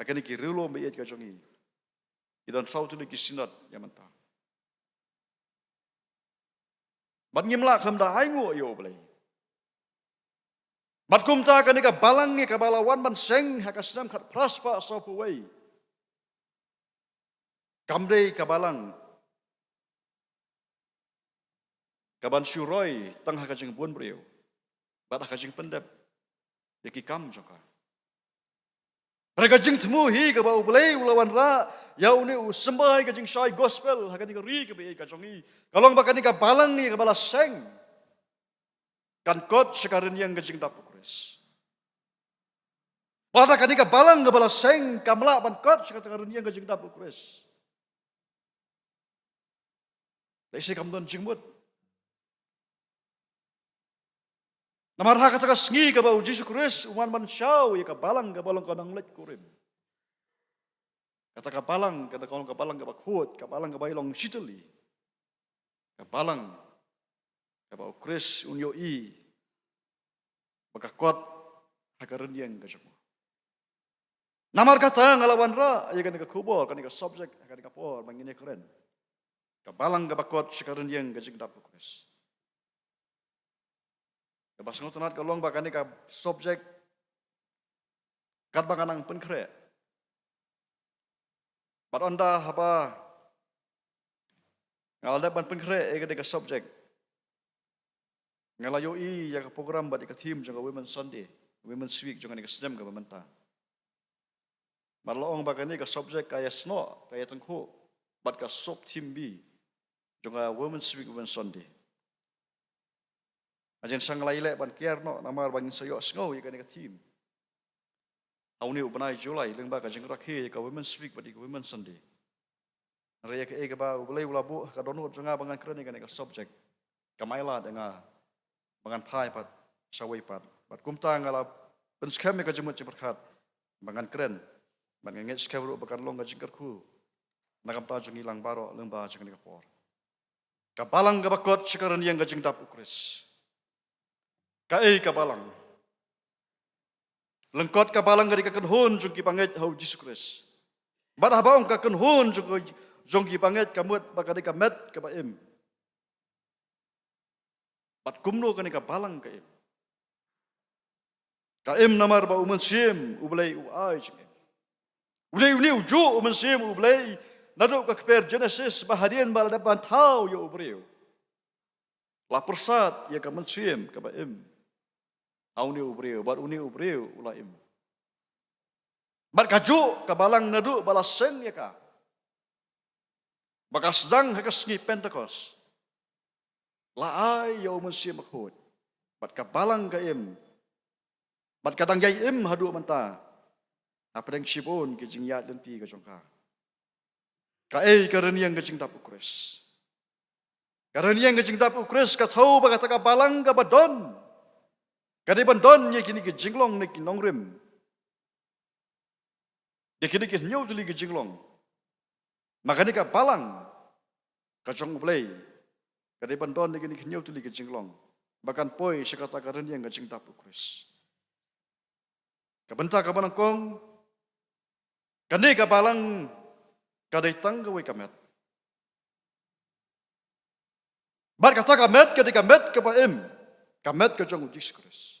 ha kine ki riewlum ba ïeit ka jong ngi, ki don saw tylli ki synod ïa mynta. Bad ngim lah khlem da ainguh ïa U Blei. Bad kumta kane ka balang ïa kaba la wan ban seng ha ka snem khatphra spah sawphew wei, kam dei ka balang kaban shu roi tang ha ka jingbun briew bad ha ka jingpyndep ïa ki kam jong ka. Hynrei ka jingthmu hi kaba U Blei u la wanrah ïa une u symbai ka jingshai gospel ha kane ka ri kaba ïeit ka jong ngi, ka long ba kane ka balang ïa kaba la seng kan kot sha ka rynïeng ka jingdap U Khrist. Bad ha kane ka balang kaba la seng kam lah ban kot sha ka rynïeng ka jingdap U Khrist. Lehse kam don jingmut. Namar ha kata ka sngi kaba U Jisu Khrist u wan ban shaw ïa ka balang kaba long ka nongleit kurim, kata ka balang, kata ka long ka balang kaba khuid, ka balang kaba ïalong shi tylli, ka balang kaba U Khrist un ïohi ba ka kot ha ka rynïeng ka jong u. Namar kata nga la wanrah ïa kane ka khubor, kane ka subject, kane ka por ba ngin ïakren, ka balang kaba kot sha ka rynïeng ka jingdap U Khrist. Kaba sngewtynnat ka long ba kane ka subject katba nga nang pynkhreh, bad ynda haba nga la dep ban pynkhreh ïa kane ka subject, nga la ïohi ïa ka program bad ïa ka theme jong ka Women's Sunday, Women's Week jong kane ka snem kaba mynta. Bad la ong ba kane ka subject ka ïasnoh, ka ïatyngkhuh bad ka sub theme B jong ka Women's Week, Women's Sunday. Hynrei sha nga la ïaleh ban kiar noh namar ba ngin sa ïohsngew ïa kane ka theme ha une u bnai July lyngba ka jingrakhe ïa ka Women's Week bad ïa ka Women's Sunday. Hynrei ïa kaei kaba U Blei u la buh ha ka dohnud jong nga ba ngan kren ïa kane ka subject, kam ailad ïa nga ba ngan phai pat shawei pat. Bad kumta nga la pynskhem ïa ka jingmut jingpyrkhat ba ngan kren, bad nga ngeit skhem ruh ba kan long ka jingkyrkhu na ka bynta jong ngi lang baroh lyngba jong kane ka por. Ka balang kaba kot sha ka rynïeng ka jingdap U Khrist. Kaei ka balang? Lyngkot ka balang ka dei ka kynhun jong ki bangeit ha U Jisu Khrist. Bad haba ong ka kynhun jong ki, jong ki bangeit, ka mut ba ka dei ka met kaba im. Bad kumno kane ka balang ka im? Ka im namar ba U Mynsiem U Blei u ai jingim. U dei une ujuh U Mynsiem U Blei, naduh ka kper Genesis, ba hadien ba la dep ban thaw ïa u briew, la pyrsad ïa ka mynsiem kaba im ha une u briew, bad une u briew u la im. Bad kajuh ka balang naduh ba la seng ïa ka, ba ka sdang ha ka sngi Pentekost, la ai ïa U Mynsiem Bakhuid, bad ka balang ka im, bad ka dang ïai im haduh mynta hapdeng shibun ki jingïaid lynti ka jong ka. Kaei ka rynïeng ka jingdap U Khrist? Ka rynïeng ka jingdap U Khrist ka thew ba kata ka balang kaba don, ka dei ban don ïa kine ki jinglong ne ki nongrim, ïa kine ki hynñiew tylli ki jinglong. Ma kane ka balang ka jong U Blei ka dei ban don ïa kine ki hynñiew tylli ki jinglong ba kan poi sha kata ka rynïeng ka jingdap U Khrist. Ka bynta kaba nyngkong, kane ka balang ka dei tang kawei ka met. Bad kata ka met ka dei ka met kaba im, ka met ka jong U Jisu Khrist.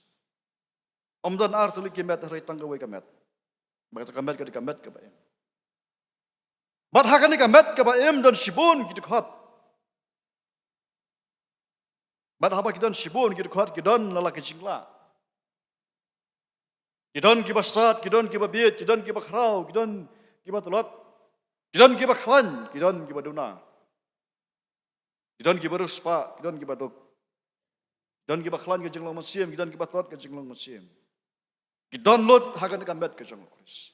Ym don ar tylli ki met, hynrei tang kawei ka met. Bad kata ka met ka dei ka met kaba im. Bad ha kane ka met kaba im don shibun ki dkhot. Bad haba ki don shibun ki dkhot, ki don la la ki jinglah. Ki don kiba stad, ki don kiba bieit, ki don kiba khraw, ki don kiba tlot, ki don kiba khlaiñ, ki don kiba duna, ki don kiba riewspah, ki don kiba duk, ki don kiba khlaiñ ka jinglong mynsiem, ki don kiba tlot ka jinglong mynsiem. Ki don lut ha kane ka met ka jong U Khrist.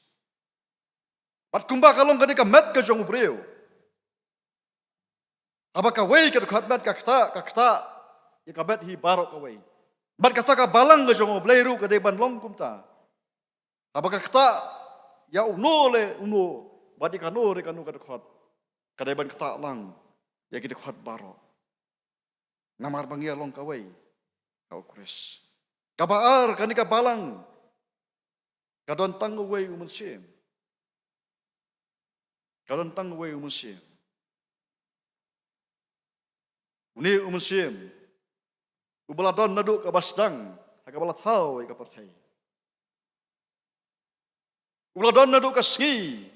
Bad kumba ka long kane ka met ka jong u briew, haba kawei ka dkhot met ka ktah, ka ktah ïa ka met hi baroh kawei. Bad kata ka balang ka jong U Blei ruh ka dei ban long kumta. Haba ka ktah ïa uno le uno, bad ïa kano re kano ka dkhot, ka dei ban ktah lang ïa ki dkhot baroh. Namar ba ngi ïa long kawei ha u Khrist. Kaba ar, kane ka balang ka don tang uwei u mynsiem. Ka don tang uwei u mynsiem. Une u mynsiem uba la don naduh kaba sdang ha kaba la thaw ïa ka pyrthei. Uba la don naduh ka sngi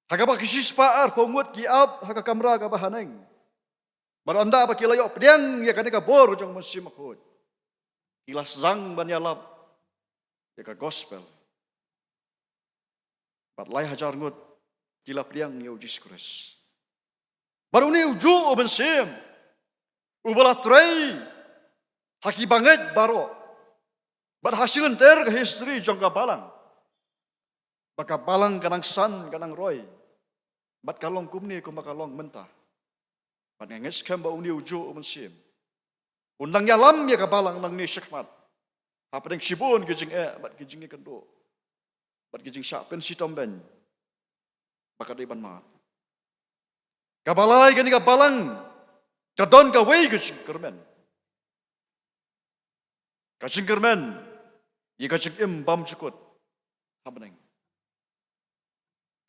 ha kaba ki shispah arphew ngut ki ap ha ka kamra kaba haneng. Bad ynda ba ki la ïoh pdiang ïa kane ka bor jong u Mynsiem Bakhuid, ki la sdang ban ïalap ïa ka gospel. Bad lai hajar ngut ki la pdiang ïa u Jisu Khrist. Bad une u juh u mynsiem uba la trei ha ki bangeit baroh bad ha shilynter ka history jong ka balang, ba ka balang ka nang san, ka nang roi, bad ka long kumne kumba ka long mynta. Bad nga ngeit skhem ba une u juh u mynsiem un nang ïalam ïa ka balang nangne shakhmat hapdeng shibun ki jingeh bad ki jingïakynduh bad ki jingshah pynshitom beiñ ba ka dei ban mad. Kaba lai, kane ka balang ka don kawei ka jingkyrmen. Ka jingkyrmen ïa ka jingim bymjukut ha bneng.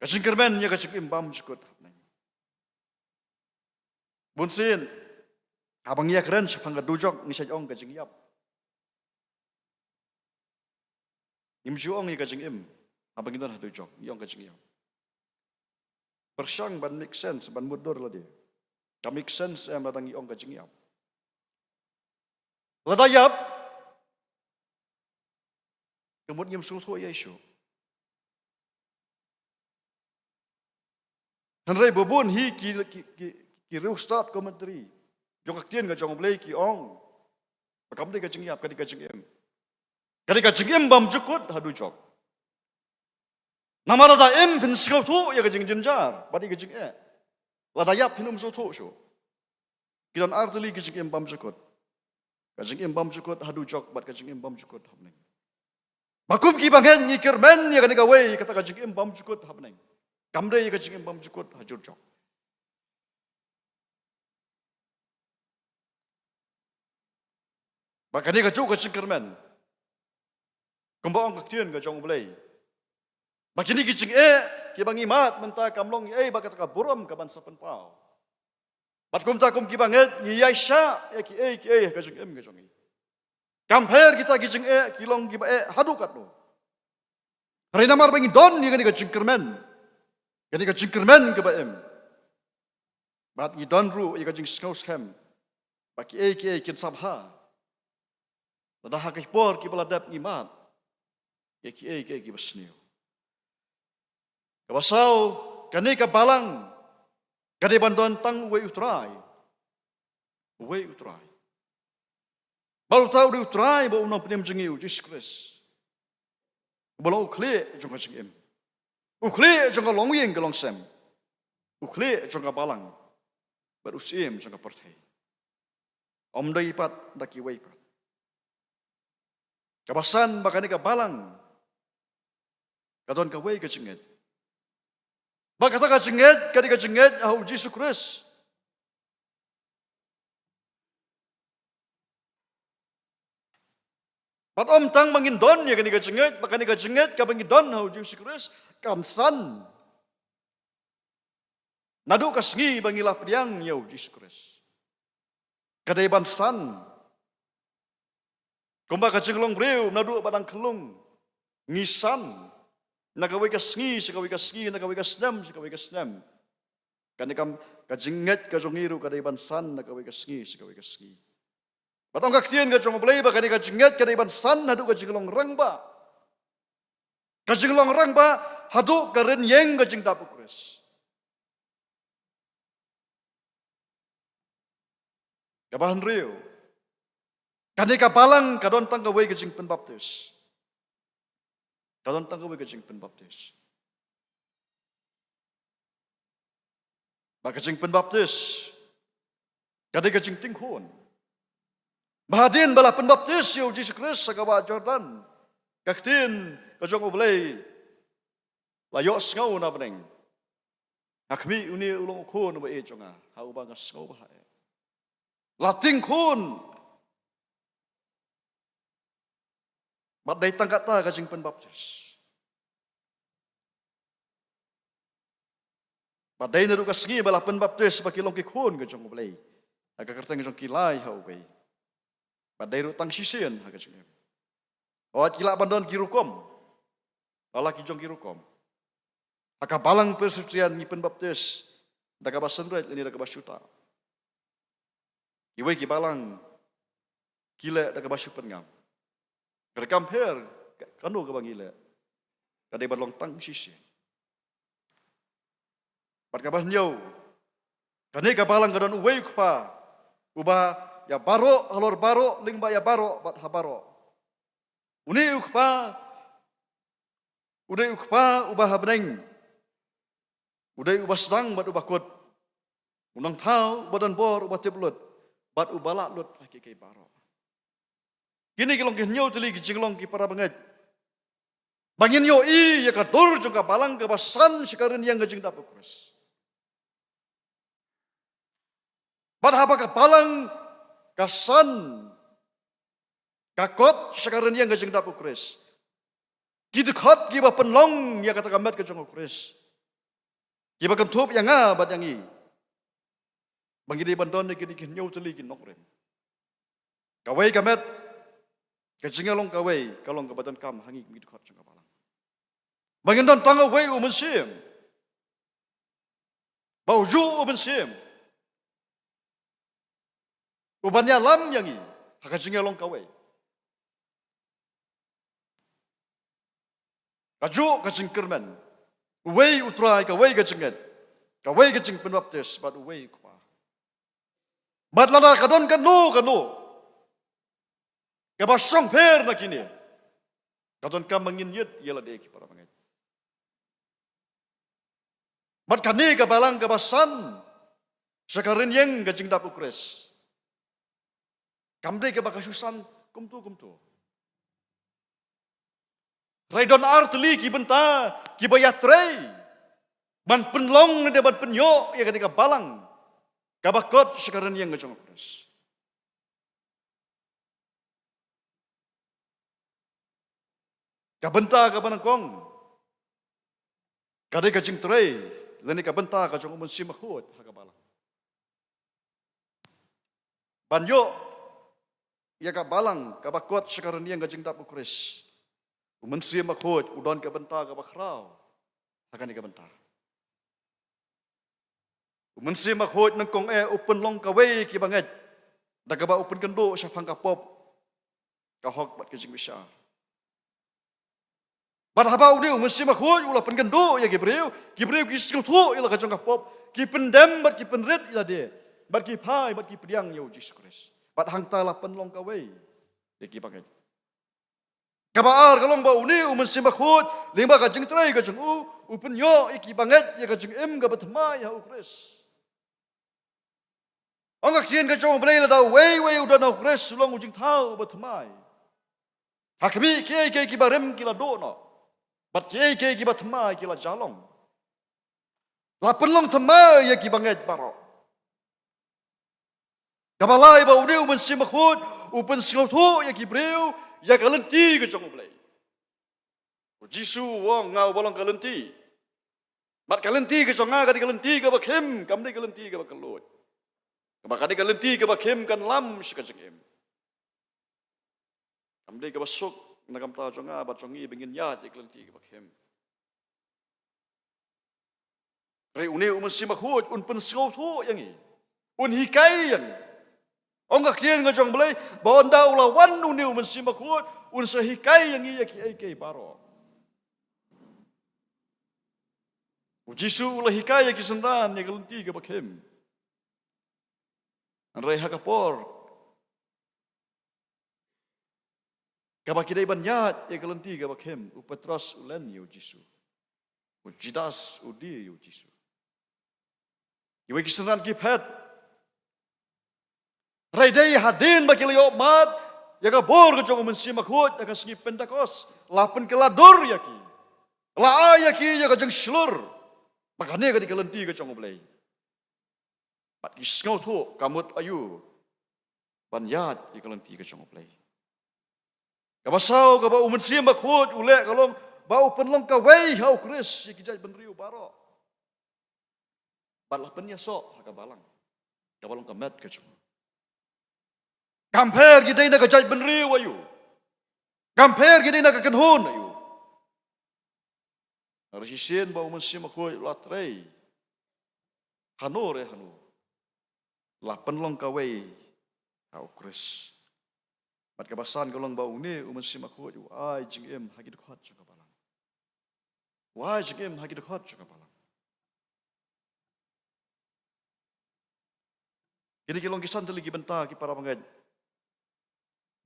Ka jingkyrmen ïa ka jingim bymjukut ha bneng. Bun sien haba ngi ïakren shaphang ka dujok, ngi sa ong ka jingïap. Ngim ju ong ïa ka jingim haba ngi don ha dujok, ngi ong ka jingïap. Pyrshang ban make sense, ban mutdur lade. Ka make sense em lada ngi ong ka jingïap? Lada ïap, ka mut ngim sngewthuh ïa shuh. Hynrei ba bun hi ki, ki, ki, ki riewstad commentary jong ka ktien ka jong U Blei ki ong ba kam dei ka jingïap, ka dei ka jingim. Ka dei ka jingim bymjukut ha dujok. Namar lada im, phin sngewthuh ïa ka jingjynjar bad ïa ka jingeh. Lada ïap, phin ym sngewthuh shuh. Ki don artylli ki jingim bymjukut. Ka jingim bymjukut ha dujok bad ka jingim bymjukut ha bneng. Ba kum ki bangeit ngi kyrmen ïa kane kawei, kata ka jingim bymjukut ha bneng. Kam dei ïa ka jingim bymjukut ha dujok. Ba kane kajuh ka jingkyrmen, kumba ong ka ktien ka jong U Blei, ba kine ki jingeh kiba ngi mad mynta kam long ei ba kata ka burom kaban sa pynpaw. Bad kumta kum ki bangeit ngi ïaishah ïa kiei kiei ha ka jingim ka jong ngi. Kam pher kita ki jingeh, ki long kiba eh haduh katno. Hynrei namar ba ngi don ïa kane ka jingkyrmen, kane ka jingkyrmen kaba im, bad ngi don ruh ïa ka jingsngewskhem ba kiei kiei kin sa bha lada ha ki por kiba la dep ngi mad ïa kiei kiei kiba sniew. Kaba saw, kane ka balang ka dei ban don tang uwei U Trai. Uwei U Trai. Bad uta u dei U Trai bad U Nongpynim jong ngi, U Jisu Khrist, uba long U Khlieh jong ka jingim, U Khlieh jong ka longïing ka longsem, U Khlieh jong ka balang bad U Syiem jong ka pyrthei. Ym dei pat da kiwei pat. Kaba san, ba kane ka balang ka don kawei ka jingngeit. Ba kata ka jingngeit ka dei ka jingngeit ha U Jisu Khrist. Bad ym tang ba ngin don ïa kane ka jingngeit, ba kane ka jingngeit kaba ngi don ha U Jisu Khrist kan san naduh ka sngi ba ngi la pdiang ïa U Jisu Khrist. Ka dei ban san kumba ka jinglong briew naduh ba dang khyllung. Ngi san na kawei ka sngi sha kawei ka sngi, na kawei ka snem sha kawei ka snem. Kane kam, ka jingngeit ka jong ngi ruh ka dei ban san na kawei ka sngi sha kawei ka sngi. Bad ong ka ktien ka jong U Blei ba kane ka jingngeit ka dei ban san haduh ka jinglong rangbah. Ka jinglong rangbah haduh ka rynïeng ka jingdap U Khrist. Kaba hynriew, kane ka balang ka don tang kawei ka jingpynbaptis. Ka don tang kawei ka jingpynbaptis. Ba ka jingpynbaptis ka dei ka jingtingkhun. Ba hadien ba la pynbaptis ïa U Jisu Khrist ha ka wah Jordan, ka ktien ka jong U Blei la ïohsngew na bneng: Nga khmih, une u long U Khun uba ïeit jong nga, ha uba nga sngewbha eh. La tieng khun. Bad dei tang kata ka jingpynbaptis. Bad dei naduh ka sngi ba la pynbaptis ba ki long ki khun ka jong U Blei, ha ka kyrteng jong ki lai ha uwei. Bad dei ruh tang shisien ha ka jingim. Wat ki lah ban don ki rukom, la la ki jong ki rukom. Ha ka balang Presbyterian ngi pynbaptis da kaba synreit lane da kaba shu tah. Kiwei ki balang ki leh da kaba shu pynngam. Ka dei kam pher ka, kano kaba ngi leh. Ka dei ban long tang shisien. Bad kaba hynñiew, kane ka balang ka don uwei u Kpa, uba ïa baroh halor baroh lyngba ïa baroh bad ha baroh. Une u Kpa, u dei u Kpa uba ha bneng. U dei uba sdang bad uba kut. U Nongthaw uba don bor, uba tip lut bad uba lah lut ha kiei kiei baroh. Kine ki long ki hynñiew tylli ki jinglong, ki para bangeit, ba ngin ïohi ïa ka dur jong ka balang kaba san sha ka rynïeng ka jingdap U Khrist. Bad haba ka balang ka san, ka kot sha ka rynïeng ka jingdap U Khrist, ki dkhot kiba pynlong ïa kata ka met ka jong U Khrist, kiba kynthup ïa nga bad ïa ngi, ba ngi dei ban don ïa kine ki hynñiew tylli ki nongrim. Kawei ka met, ka jingïalong kawei ka long kaba donkam ha ngi ki dkhot jong ka balang, ba ngin don tang uwei U Mynsiem, ba ujuh U Mynsiem uban ïalam ïa ngi ha ka jingïalong kawei. Kajuh ka jingkyrmen, uwei U Trai, kawei ka jingngeit, kawei ka jingpynbaptis bad uwei U Kpa. Bad lada ka don kano kano kaba shongpher na kine, ka donkam ba ngin ïit ïa lade, ki para bangeit. Bad kane ka balang kaba san sha ka rynïeng ka jingdap U Khrist, kam dei kaba ka shu san kumto kumto. Hynrei don ar tylli ki bynta kiba ïatrei ban pynlong ne ban pynïoh ïa kane ka balang kaba kot sha ka rynïeng ka jong U Khrist. Ka bynta kaba nyngkong ka dei ka jingtrei lane ka bynta ka jong U Mynsiem Bakhuid ha ka balang, ban ïoh ïa ka balang kaba kot sha ka rynïeng ka jingdap U Khrist. U Mynsiem Bakhuid u don ka bynta kaba khraw ha kane ka bynta. U Mynsiem Bakhuid nyngkong eh u pynlong kawei ki bangeit da kaba u pynkynduh shaphang ka pop, ka hok bad ka jingbishar. Bad haba une U Mynsiem Bakhuid u la pynkynduh ïa ki briew, ki briew ki sngewthuh ïa la ka jong ka pop, ki pyndem bad ki pynrit ïa lade, bad ki phai bad ki pdiang ïa U Jisu Khrist. Bad hangta la pynlong kawei ïa ki bangeit. Kaba ar ka long ba une U Mynsiem Bakhuid lyngba ka jingtrei ka jong u, u pynïoh ïa ki bangeit ïa ka jingim kaba thymmai ha U Khrist. Ong ka ktien ka jong U Blei, lada uwei uwei u don ha U Khrist u long u jingthaw uba thymmai. Ha khmih kiei kiei kiba rim ki la duh noh, bad kiei kiei kiba thymmai ki la jah long. La pynlong thymmai ïa ki bangeit baroh. Kaba lai ba une U Mynsiem Bakhuid u pynsngewthuh ïa ki briew ïa ka lynti ka jong U Blei. U Jisu u ong, nga uba long ka lynti. Bad ka lynti ka jong nga ka dei ka lynti kaba khim, kam dei ka lynti kaba kylluid. Kaba ka dei ka lynti kaba khim kan lam sha ka jingim. Kam dei kaba suk na ka bynta jong nga bad jong ngi ba ngin ïaid ïa ka lynti kaba khim. Hynrei une U Mynsiem Bakhuid un pynsngewthuh ïa ngi, un hikai ïa ngi. Ong ka ktien ka jong U Blei ba ynda u la wan une U Mynsiem Bakhuid un sa hikai ïa ngi ïa kiei kiei baroh. U Jisu u la hikai ïa ki synran ïa ka lynti kaba khim. Hynrei ha ka por kaba ki dei ban ïaid ïa ka lynti kaba khim, u Petros u len ïa U Jisu. U Judas u die ïa U Jisu. Kiwei ki synran ki phet. Hynrei dei hadien ba ki la ïoh mad ïa ka bor ka jong U Mynsiem Bakhuid ha ka sngi Pentekost, la pynkylla dur ïa ki, la ai ïa ki ïa ka jingshlur ba kane ka dei ka lynti ka jong U Blei. Bad ki sngewthuh ka mut aïu ban ïaid ïa ka lynti ka jong U Blei. Kaba saw, kaba U Mynsiem Bakhuid u leh ka long ba u pynlong kawei ha U Khrist ïa ki jaitbynriew baroh bad la pynïasoh ha ka balang kaba long ka met ka jong u. Kam pher ki dei na ka jaitbynriew aïu, kam pher ki dei na ka kynhun aïu. Hynrei shisien ba U Mynsiem Bakhuid u la trei hano re hano, la pynlong kawei ha U Khrist. Bad kaba san ka long ba une U Mynsiem Bakhuid u ai jingim ha ki dkhot jong ka balang. U ai jingim ha ki dkhot jong ka balang. Kine ki long ki san tylli ki bynta, ki para bangeit,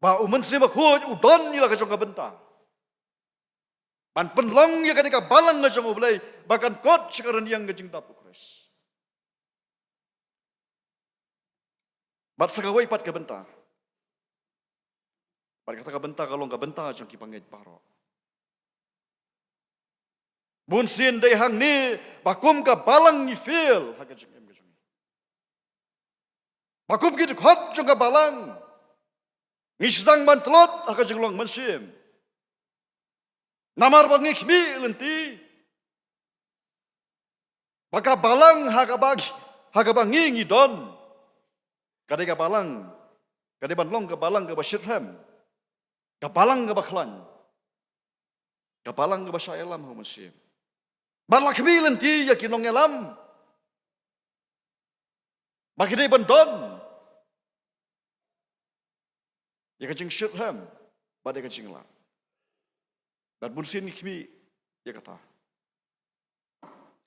ba U Mynsiem Bakhuid u don ïa la ka jong ka bynta ban pynlong ïa kane ka balang ka jong U Blei ba kan kot sha ka rynïeng ka jingdap U Khrist. Bad sa kawei pat ka bynta, bad kata ka bynta ka long ka bynta jong ki bangeit baroh. Bunsien dei hangne ba kum ka balang ngi fail ha ka jingim ka jong ngi. Ba kum ki dkhot jong ka balang ngi sdang ban tlot ha ka jinglong mynsiem. Namar ba ngi khmih lynti ba ka balang ha kaba, ha kaba ngi ngi don, ka dei ka balang, ka dei ban long ka balang kaba shitrhem, ka balang kaba khlaiñ, ka balang kaba shah ïalam ha U Mynsiem. Bad la khmih lynti ïa ki nongïalam ba ki dei ban don ïa ka jingshitrhem bad ïa ka jinglah. Bad bunsien ngi khmih ïa kata.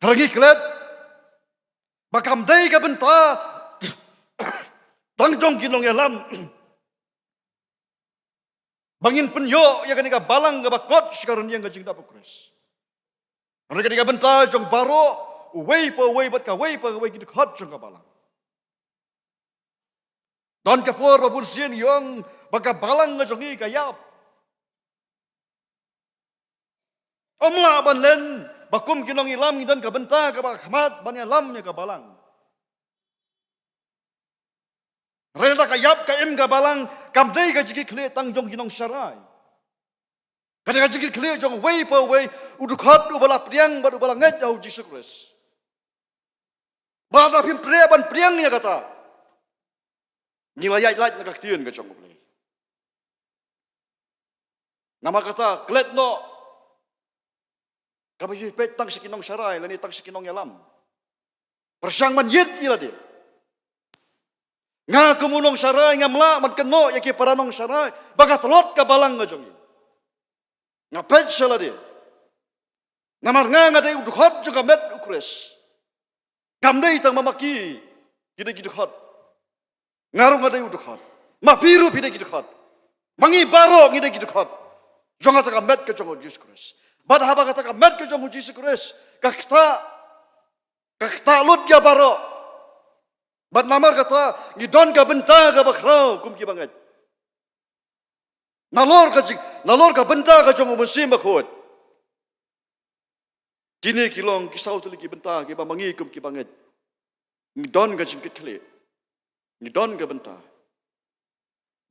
Hynrei ngi klet ba kam dei ka bynta tang jong ki nongïalam ba ngin pynïoh ïa kane ka balang kaba kot sha ka rynïeng ka jingdap U Khrist. Hynrei ka dei ka bynta jong baroh, uwei pa uwei bad kawei pa kawei ki dkhot jong ka balang. Don ka por ba bunsien ngi ong ba ka balang ka jong ngi ka ïap. Ym lah ban len ba kum ki nongïalam ngi don ka bynta kaba khmat ban ïalam ïa ka balang. Hynrei lada ka ïap ka im ka balang, kam dei ka jingkitkhlieh tang jong ki nongsharai. Ka dei ka jingkitkhlieh jong uwei pa uwei u dkhot uba la pdiang bad uba la ngeit ha U Jisu Khrist. Bad lada phim treh ban pdiang ïa kata, ngi la ïaid lait na ka ktien ka jong U Blei. Namar kata, klet noh kaba ïohi peit tang sha ki nongsharai lane tang sha ki nongïalam. Pyrshang ban ïit ïa lade. Nga kum u nongsharai ngam lah ban kynnoh ïa ki para nongsharai ba ka tlot ka balang ka jong ngi. Nga peit sha lade. Namar nga nga dei u dkhot jong ka met U Khrist. Kam dei tang ma ma ki ki dei ki dkhot. Nga ruh nga dei u dkhot. Ma phi ruh phi dei ki dkhot. Ma ngi baroh ngi dei ki dkhot jong kata ka met ka jong U Jisu Khrist. Bad haba kata ka met ka jong U Jisu Khrist ka ktah, ka ktah lut ïa baroh. Bad namar kata ngi don ka bynta kaba khraw kum ki bangeit. Nalor ka jing, nalor ka bynta ka jong U Mynsiem Bakhuid. Kine ki long ki saw tylli ki bynta kiba ma ngi kum ki bangeit ngi don ka jingkitkhlieh, ngi don ka bynta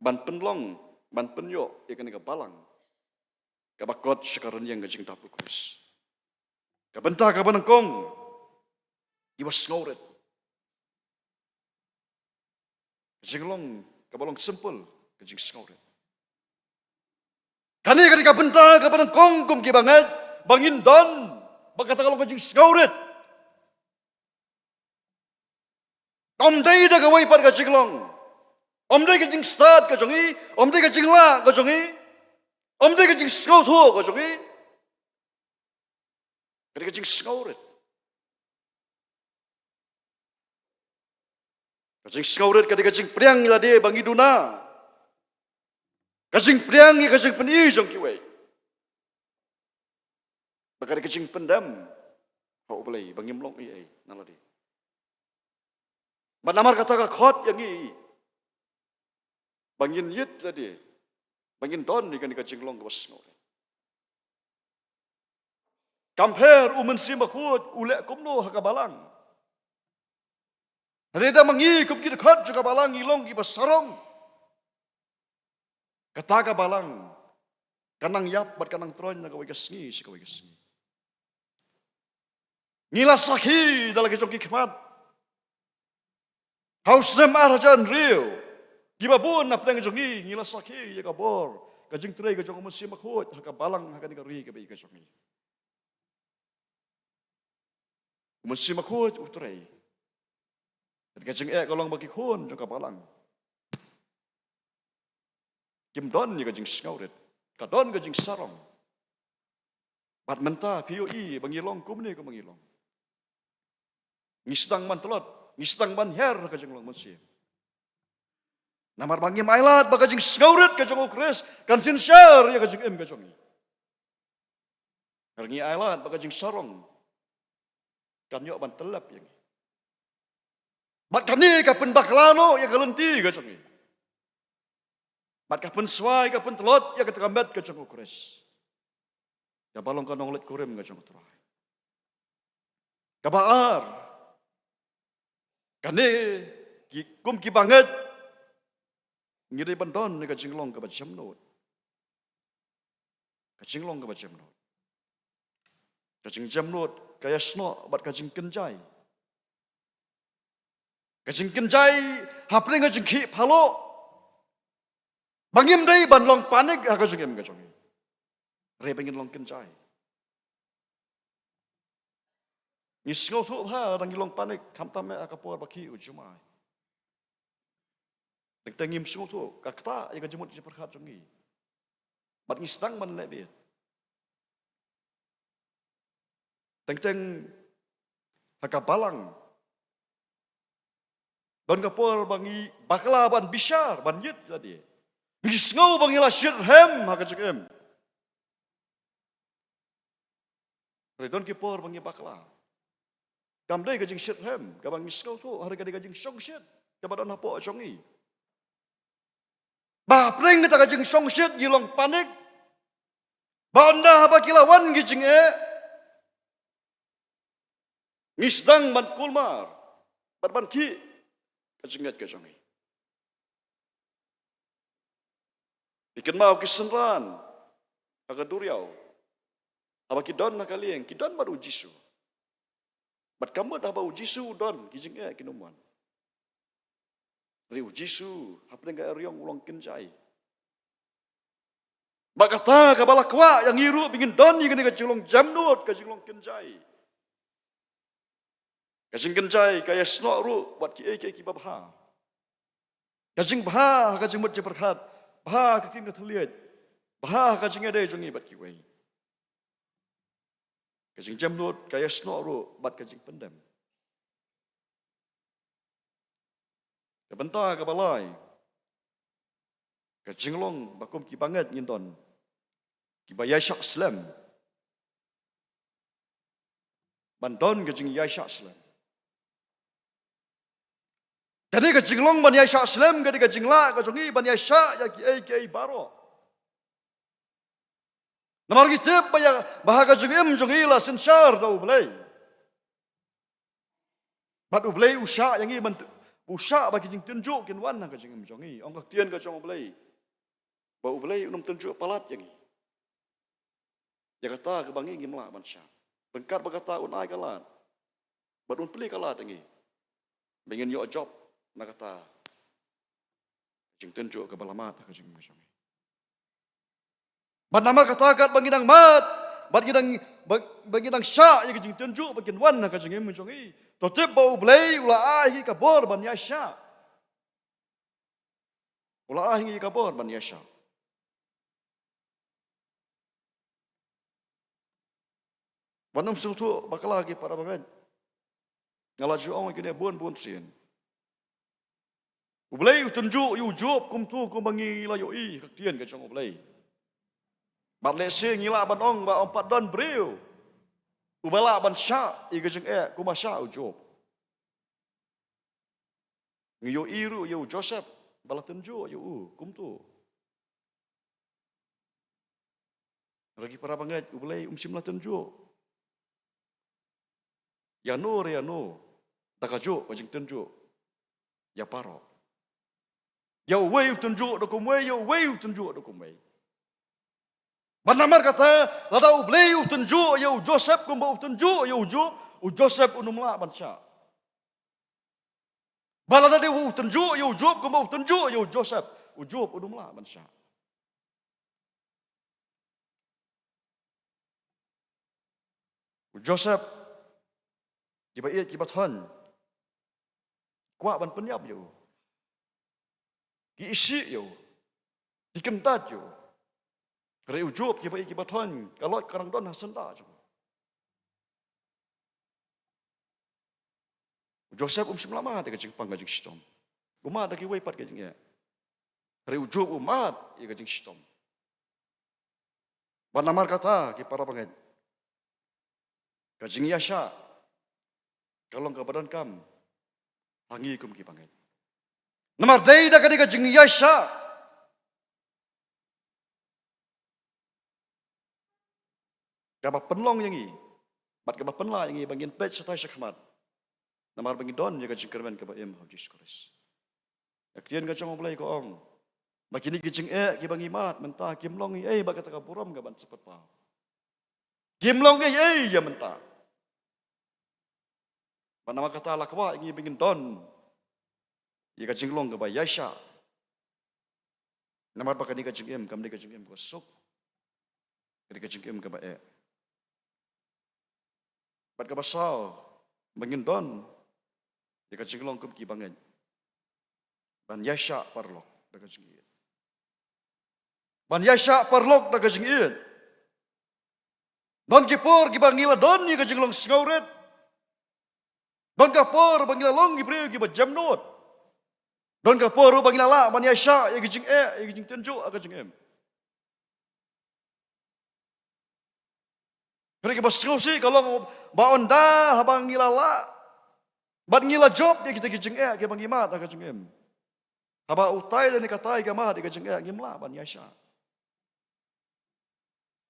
ban pynlong, ban pynïoh ïa kane ka balang kaba kot sha ka rynïeng ka jingdap U Khrist. Ka bynta kaba nyngkong, kiba sngewrit. Ka jinglong kaba long simple, ka jingsngewrit. Kane ka dei ka bynta kaba nyngkong kum ki bangeit ba ngin don, ba kata ka long ka jingsngewrit. Ym dei da kawei pat ka jinglong. Ym dei ka jingstad ka jong ngi, ym dei ka jinglah ka jong ngi, ym dei ka jingsngewthuh ka jong ngi. Ka dei ka jingsngewrit. Ka jingsngewrit ka dei ka jingpdiang ïa lade ba ngi duna. Ka jingpdiang ïa ka jingpyni jong kiwei. Ba ka dei ka jingpyndem ha U Blei ba ngim long ei ei na lade. Bad namar kata ka khot ïa ngi ba ngin ïit lade, ba ngin don ïa kane ka jinglong kaba sngewrit. Kam pher U Mynsiem Bakhuid u leh kumno ha ka balang. Hynrei da ma ngi kum ki dkhot jong ka balang ngi long kiba sarong. Kata ka balang ka nang ïap bad ka nang troiñ na kawei ka sngi sha kawei ka sngi. Ngi la sakhi da la ki jong ki khmat ha u snem ar hajar hynriew. Kiba bun na pdeng jong ngi, ngi la sakhi ïa ka bor, ka jingtrei ka jong u Mynsiem Bakhuid ha ka balang, ha kane ka ri kaba ïeit ka jong ngi. U Mynsiem Bakhuid u trei. Ka jingeh ka long ba ki khun jong ka balang kim don ïa ka jingsngewrit, ka don ka jingsarong. Bad mynta phi ïohi ba ngi long kumne kumba ngi long. Ngi sdang ban tlot, ngi sdang ban hiar ka jinglong mynsiem. Namar ba ngim ailad ba ka jingsngewrit ka jong u Khrist kan synshar ïa ka jingim ka jong ngi. Ngi ailad ba ka jingsarong kan ïoh ban tyllep ïa ngi. Bad kane ka pynbakla noh ïa ka lynti ka jong ngi. Bad ka pynswai, ka pyntlot ïa kata ka met ka jong u Khrist, kaba long ka nongleit kurim ka jong u Trai. Kaba ar, kane ki, kum ki bangeit, ngi dei ban don ïa ka jinglong kaba jemnud. Ka jinglong kaba jemnud. Ka jingjemnud ka ïasnoh bad ka jingkynjai. Ka jingkynjai hapdeng ka jingkhih phalok. Ba ngim dei ban long panik ha ka jingim ka jong ngi. Hynrei ba ngin long kynjai. Ngi sngewthuh ba ha ngi long panik, khamtam eh ha ka por ba khih u jumai. Teng teng ngim sngewthuh, ka ktah ïa ka jingmut jingpyrkhat jong ngi. Bad ngi sdang ban leh beit. Teng teng ha ka balang don ka por ba ngi bakla ban bishar, ban ïit lade. Ngi sngew ba ngi la shitrhem ha ka jingim. Hynrei don ki por ba ngi bakla. Kam dei ka jingshitrhem kaba ngi sngewthuh, hynrei ka dei ka jingshongshit kaba don hapoh jong ngi. Ba hapdeng kata ka jingshongshit ngi long panik. Ba ynda haba ki la wan ki jingeh, ngi sdang ban kulmar bad ban khih ka jingngeit ka jong ngi. Phi kynmaw ki synran ha ka duriaw, haba ki don ha ka lieng, ki don bad u Jisu. Bad ka mut haba u Jisu u don, ki jingeh kin ym wan. Hynrei u Jisu hapdeng ka eriong u long kynjai. Bad kata kaba la kwah ïa ngi ruh ba ngin don ïa kane ka jinglong jemnud, ka jinglong kynjai. Ka jingkynjai ka ïasnoh ruh bad kiei kiei kiba bha. Ka jingbha ha ka jingmut jingpyrkhat, bha ha ka ktien ka thylliej, bha ha ka jingïadei jong ngi bad kiwei. Ka jingjemnud ka ïasnoh ruh bad ka jingpyndem. Ka bynta kaba lai, ka jinglong ba kum ki bangeit ngin don kiba ïaishah slem. Ban don ka jingïaishah slem. Kane ka jinglong ban ïaishah slem ka dei ka jinglah ka jong ngi ban ïaishah ïa kiei kiei baroh. Namar ngi tip ba ïa, ba ha ka jingim jong ngi la synshar da U Blei. Bad U Blei u shah ïa ngi ban t-, u shah ba ki jingtynjuh kin wan ha ka jingim jong ngi. Ong ka ktien ka jong U Blei ba U Blei un ym tynjuh palat ïa ngi ïa kata kaba ngi ngim lah ban shah. Ryngkat bad kata un ai ka lad bad un plie ka lad ïa ngi ba ngin ïoh jop na kata ka jingtynjuh kaba la mad ha ka jingim ka jong ngi. Bad namar kata katba ngi dang mad, bad ngi dang, ba, ba ngi dang shah ïa ka jingtynjuh ba kin wan ha ka jingim jong ngi, to tip ba U Blei u la ai ha ngi ka bor ban ïaishah. U la ai ha ngi ka bor ban ïaishah. Ban ym sngewthuh bakla ki para bangeit, nga la ju ong ïa kine bun bun sien. U Blei u tynjuh ïa u Job kumto kumba ngi la ïohi ha ka ktien ka jong U Blei. Bad lehse ngi lah ban ong ba ym pat don briew uba lah ban shah ïa ka jingeh kumba shah u Job. Ngi ïohi ruh ïa u Joseph ba la tynjuh ïa u kumto. Hynrei ki para bangeit, U Blei um shym la tynjuh ïano re ïano da kajuh ka jingtynjuh ïa baroh. Ïa uwei u tynjuh da kumwei, ïa uwei u tynjuh da kumwei. Bad namar kata, lada U Blei u tynjuh ïa u Joseph kumba u tynjuh ïa u Job, u Joseph un ym lah ban shah. Bad lada dei u tynjuh ïa u Job kumba u tynjuh ïa u Joseph, u Job un ym lah ban shah. U Joseph, kiba ïeit kiba thoiñ, kwah ban pynïap ïa u. Ki isih ïa u. Ki kyntait ïa u. Hynrei u Job, kiba ïeit kiba thoiñ, ka loit ka dang don ha syndah jong u. U Joseph um shym la mad ïa ka jingpang ka jingshitom. U mad da kiwei pat ka jingeh. Hynrei u Job u mad ïa ka jingshitom. Bad namar kata, ki para bangeit, ka jingïaishah ka long kaba donkam ha ngi kum ki bangeit. Namar dei da kane ka jingïaishah kaba pynlong ïa ngi bad kaba pynlah ïa ngi ba ngin peit shatai shakhmat. Namar ba ngi don ïa ka jingkyrmen kaba im ha u Jisu Khrist. Ka ktien ka jong U Blei ka ong ba kine ki jingeh kiba ngi mad mynta kim long ei ei bad kata ka burom kaban sa pynpaw. Kim long ei ei ïa mynta. Bad namar kata la kwah ïa ngi ba ngin don ïa ka jinglong kaba ïaishah. Namar ba kane ka jingim kam dei ka jingim kaba suk. Ka dei ka jingim kaba eh. Bad kaba saw, ba ngin don ïa ka jinglong kum ki bangeit ban ïaishah paralok da ka jingïeit. Ban ïaishah paralok da ka jingïeit. Don ki por kiba ngi la don ïa ka jinglong sngewrit. Don ka por ba ngi la long ki briew kiba jemnud. Don ka por ba ngi la lah ban ïaishah ïa ka jingeh, ïa ka jingtynjuh ha ka jingim. Hynrei kaba sngewsih ka long ba ynda haba ngi la lah bad ngi la jop ïa kita ki jingeh kiba ngi mad ha ka jingim, haba utai lane katai ka mad ïa ka jingeh, ngim lah ban ïaishah.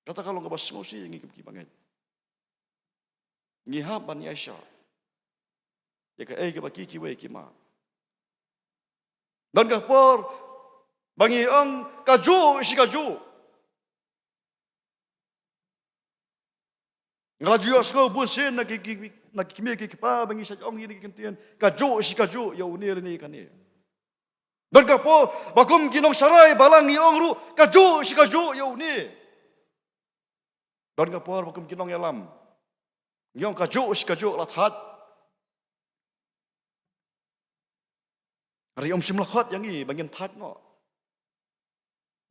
Kata ka long kaba sngewsih ïa ngi kum ki bangeit. Ngi hap ban ïaishah ïa kaei kaba ki kiwei ki mad. Don ka por ba ngi ong kajuh shi kajuh. Nga la ju ïohsngew bunsien na ki, ki, na ki kmie ki kpa ba ngi sa ong ïa kine ki kyntien kajuh shi kajuh ïa une lane ïa kane. Don ka por ba kum ki nongsharai balang ngi ong ruh kajuh shi kajuh ïa une. Don ka por ba kum ki nongïalam ngi ong kajuh shi kajuh la thait. Hynrei um shym la khot ïa ngi ba ngin thait noh.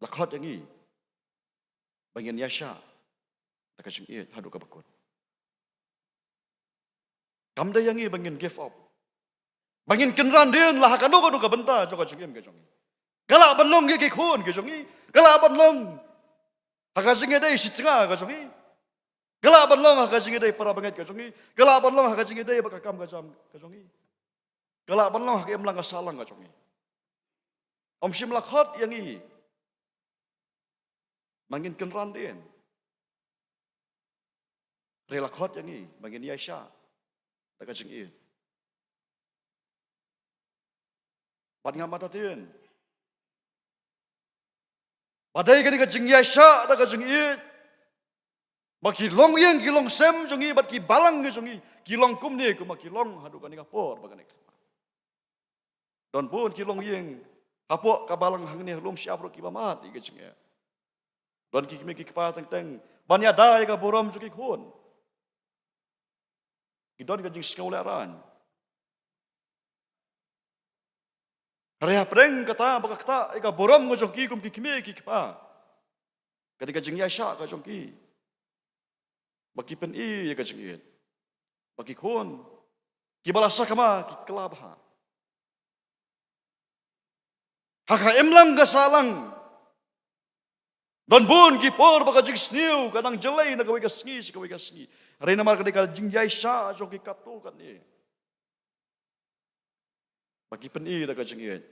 La khot ïa ngi ba ngin ïaishah da ka jingïeit haduh kaba kut. Kam dei ïa ngi ba ngin give up, ba ngin kynran dien la ha kano kano ka bynta jong ka jingim ka jong ngi. Ka lah ban long ïa ki khun ki jong ngi, ka lah ban long ha ka jingïadei shi tnga ka jong ngi, ka lah ban long ha ka jingïadei para bangeit ka jong ngi, ka lah ban long ha ka jingïadei bad ka kam ka jam ka jong ngi, ka lah ban long ha ka imlang ka sahlang ka jong ngi. Um shym la khot ïa ngi ba ngin kynran dien. Hynrei la khot ïa ngi ba ngin ïaishah da ka jingïeit. Bad nga matatin ba dei kane ka jingïaishah da ka jingïeit ba ki longïing ki longsem jong ngi bad ki balang ki jong ngi ki long kumne kumba ki long haduh kane ka por ba kane ka Don bun ki longïing hapoh ka balang hangne ha lum shyiap ruh kiba mad ïa ka jingeh. Don ki kmie ki kpa teng teng ban ïada ïa ka burom jong ki khun. Ki don ka jingsngew lehraiñ. Hynrei hapdeng kata ba ka ktah ïa ka burom ka jong ki kum ki kmie ki kpa, ka dei ka jingïaishah ka jong ki ba ki pyni ïa ka jingïeit, ba ki khun kiba la sakma ki kylla bha. Ha ka imlang ka sahlang don bun ki por ba ka jingsniew ka nang jyllei na kawei ka sngi sha kawei ka sngi. Hynrei namar ka dei ka jingïaishah jong ki katto katne ba ki pyni da ka jingïeit,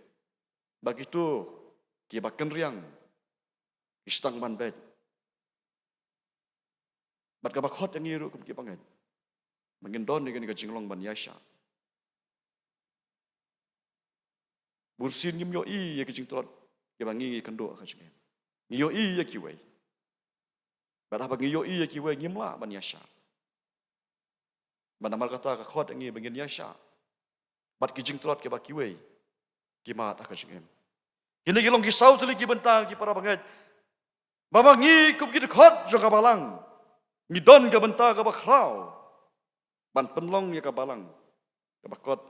ba kito kiba kynriang ki sdang ban beit. Bad kaba khot ïa ngi ruh kum ki bangeit ba ngin don ïa kane ka jinglong ban ïaishah. Bunsien ngim ïohi ïa ki jingtlot kiba ngi ngi kynduh ha ka jingim. Ngi ïohi ïa kiwei. Bad haba ngi ïohi ïa kiwei ngim lah ban ïaishah. Bad namar kata ka khot ïa ngi ba ngin ïaishah bad ki jingtlot kiba kiwei ki mad ha ka jingim. Kine ki long ki saw tylli ki bynta, ki para bangeit, ba ma ngi kum ki dkhot jong ka balang ngi don ka bynta kaba khraw ban pynlong ïa ka balang kaba kot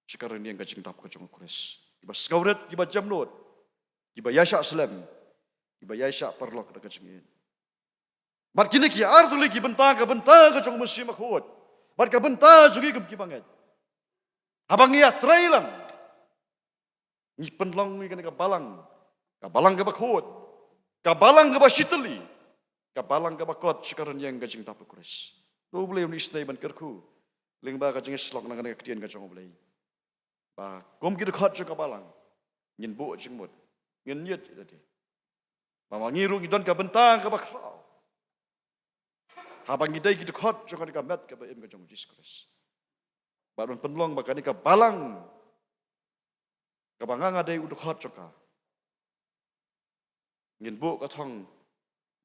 sha ka rynïeng ka jingdap ka jong u Khrist. Kiba sngewrit, kiba jemnud, kiba ïaishah slem, kiba ïaishah paralok da ka jingïeit. Bad kine ki ar tylli ki bynta, ka bynta ka jong u Mynsiem Bakhuid bad ka bynta jong ngi kum ki bangeit, haba ngi ïatrei lang, ngi pynlong ïa kane ka balang, ka balang kaba khuid, ka balang kaba shitylli, ka balang kaba kot sha ka rynïeng ka jingdap u Khrist. To U Blei un isynei ban kyrkhu lyngba ka jingshlok na kane ka ktien ka jong U Blei. Ba kum ki dkhot jong ka balang ngin buh jingmut, ngin ïeit ïa lade. Ba ma ngi ruh ngi don ka bynta kaba khraw haba ngi dei ki dkhot jong kane ka met kaba im ka jong u Jisu Khrist. Ba ban pynlong ba kane ka balang kaba nga nga dei u dkhot jong ka, ngin buh ka thong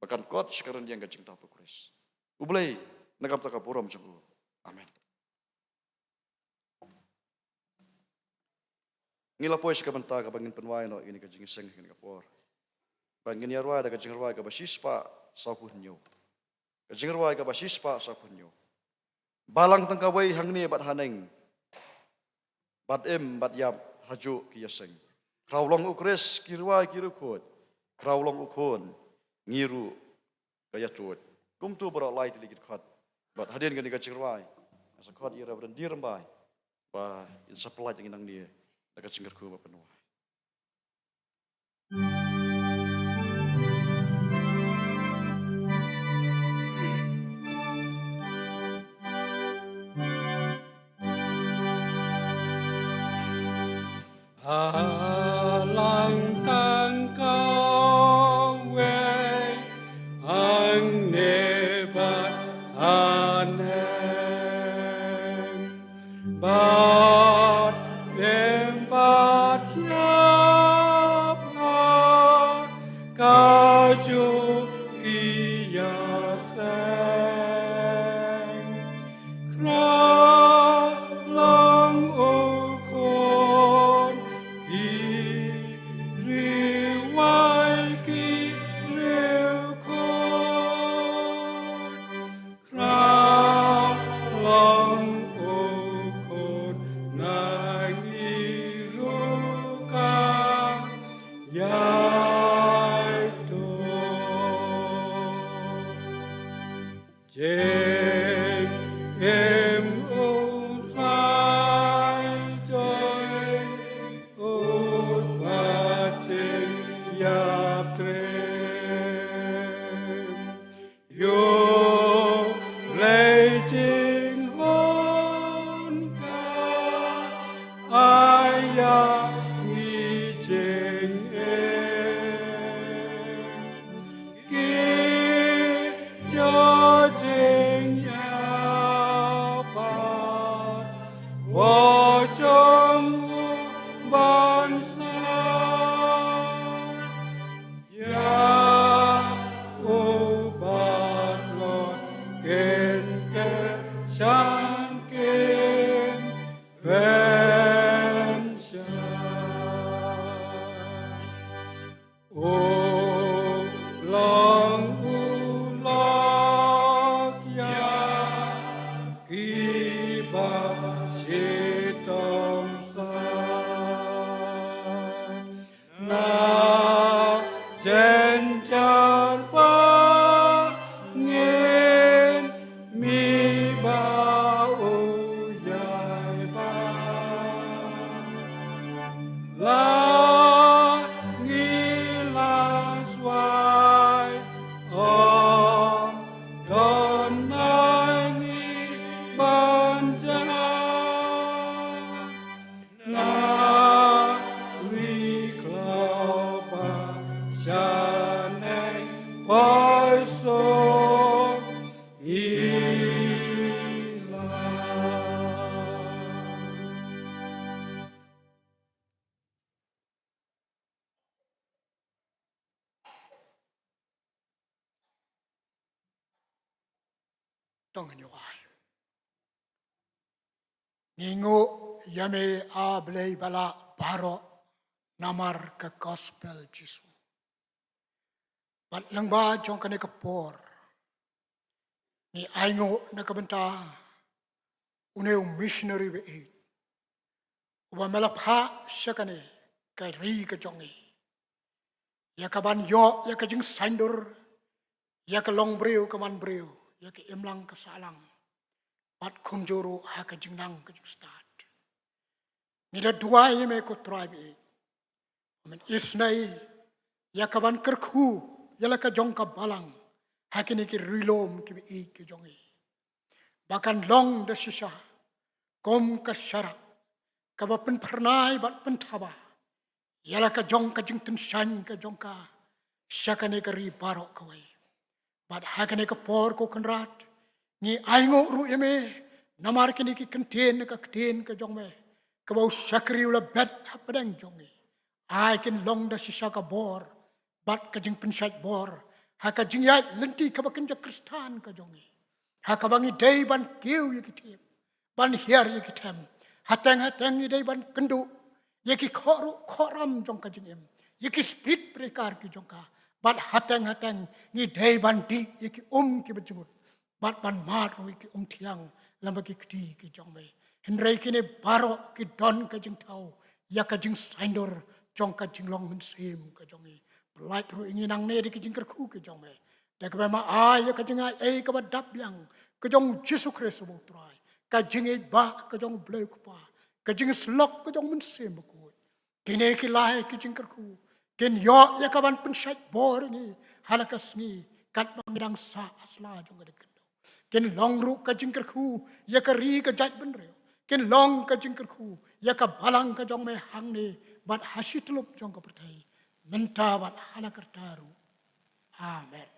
ba kan kot sha ka rynïeng ka jingdap u Khrist. U Blei un ai ka burom jong u. Amen. Ngi la poi sha ka bynta kaba ngin pynwai noh ïa kane ka jingïaseng ha kane ka por. Ba ngin ïa rwai da ka jingrwai kaba shispah sawphew hynñiew. Ka jingrwai kaba shispah sawphew hynñiew. Balang tang kawei hangne bad haneng, bad im bad ïap, hajuh ki ïaseng. Khraw long u Khrist, ki rwai ki riewkhuid. Khraw long u Khun, ngi ruh ka ïathuh. Kumto baroh lai tylli ki dkhot. Bad hadien kane ka jingrwai, nga sa khot ïa i Reverend D. Rymbai ba in sa pyllait ïa ngi nangne da ka jingkyrkhu ba pynwai. Balang tang kawei hangne bad haneng, bad im bad ïap, hajuh ki ïaseng. Khraw long u Khun, ki rwai ki riewkhuid. Khraw long u Khun, na ngi ruh ka ïathuh. Jingim u Trai, jingim u Trai, jingïap trei. Ïoh lei jinghun ka ai ïa ngi jingim. Ki jot jingïap, wat jong u ban sah. Ïa u ba tlot kin kyrshan, kin pynshai. U long u lok ïa kiba shitom sah. Na jynjar ba ngin mih, ba u ïai bam, la ngi la swai, ym don na ngi ban jah. Na ri khlaw ba shaneng poi suk ngi la. To ngin ïa ai. Ngi nguh ïa me, A Blei ba la baroh, namar ka gospel Jisu. Bad lyngba jong kane ka por, ngi ai nguh na ka bynta une u missionary ba ïeit, uba me la phah sha kane ka ri ka jong ngi, ïa ka ban ïoh ïa ka jingsaiñdur, ïa ka long briew ka man briew, ïa ka imlang ka sahlang, bad kumjuh ruh ha ka jingnang ka jingstad. Ngi da duwai ïa me ko Trai ba ïeit, men isynei ïa ka ban kyrkhu ïa la ka jong ka balang ha kine ki ri lum kiba ïeit ki jong ngi, ba kan long da shisha kum ka sharak kaba pynphyrnai bad pynthaba ïa la ka jong ka jingtyngshaiñ ka jong ka sha kane ka ri baroh kawei. Bad ha kane ka por ko Kynrad, ngi ai nguh ruh ïa me namar kine ki kyntien na ka ktien ka jong me, kaba u shakri u la bet hapdeng jong ngi. Ai kin long da shisha ka bor bad ka jingpynshait bor ha ka jingïaid lynti kaba kynja Khristan ka jong ngi, ha kaba ngi dei ban kiew ïa ki them, ban hiar ïa ki them. Hateng hateng ngi dei ban kynduh ïa ki khohruh khohram jong ka jingim, ïa ki speed breaker ki jong ka. Bad hateng hateng ngi dei ban dih ïa ki um kiba jngut, bad ban mad ruh ïa ki um thiang lem bad ki kti ki jong me. Hynrei kine baroh ki don ka jingthaw ïa ka jingsaiñdur jong ka jinglong mynsiem ka jong ngi. Pynlait ruh ïa ngi nangne da ki jingkyrkhu ki jong me, da kaba me ai ïa ka jingaiei kaba dap biang ka jong Jisu Khrist uba u Trai, ka jingïeit ba ka jong u Blei u Kpa, ka jingsyllok ka jong u Mynsiem Bakhuid. Kine ki lai ki jingkyrkhu kin ïoh ïa ka ban pynshait bor ïa ngi ha la ka sngi, katba ngi dang sah ha sla jong ka dei kyndoh. Kin long ruh ka jingkyrkhu ïa ka ri ka jaitbynriew. Kin long ka jingkyrkhu ïa ka balang ka jong me hangne bad ha shi tyllup jong ka pyrthei, mynta bad ha la karta ruh. Amen.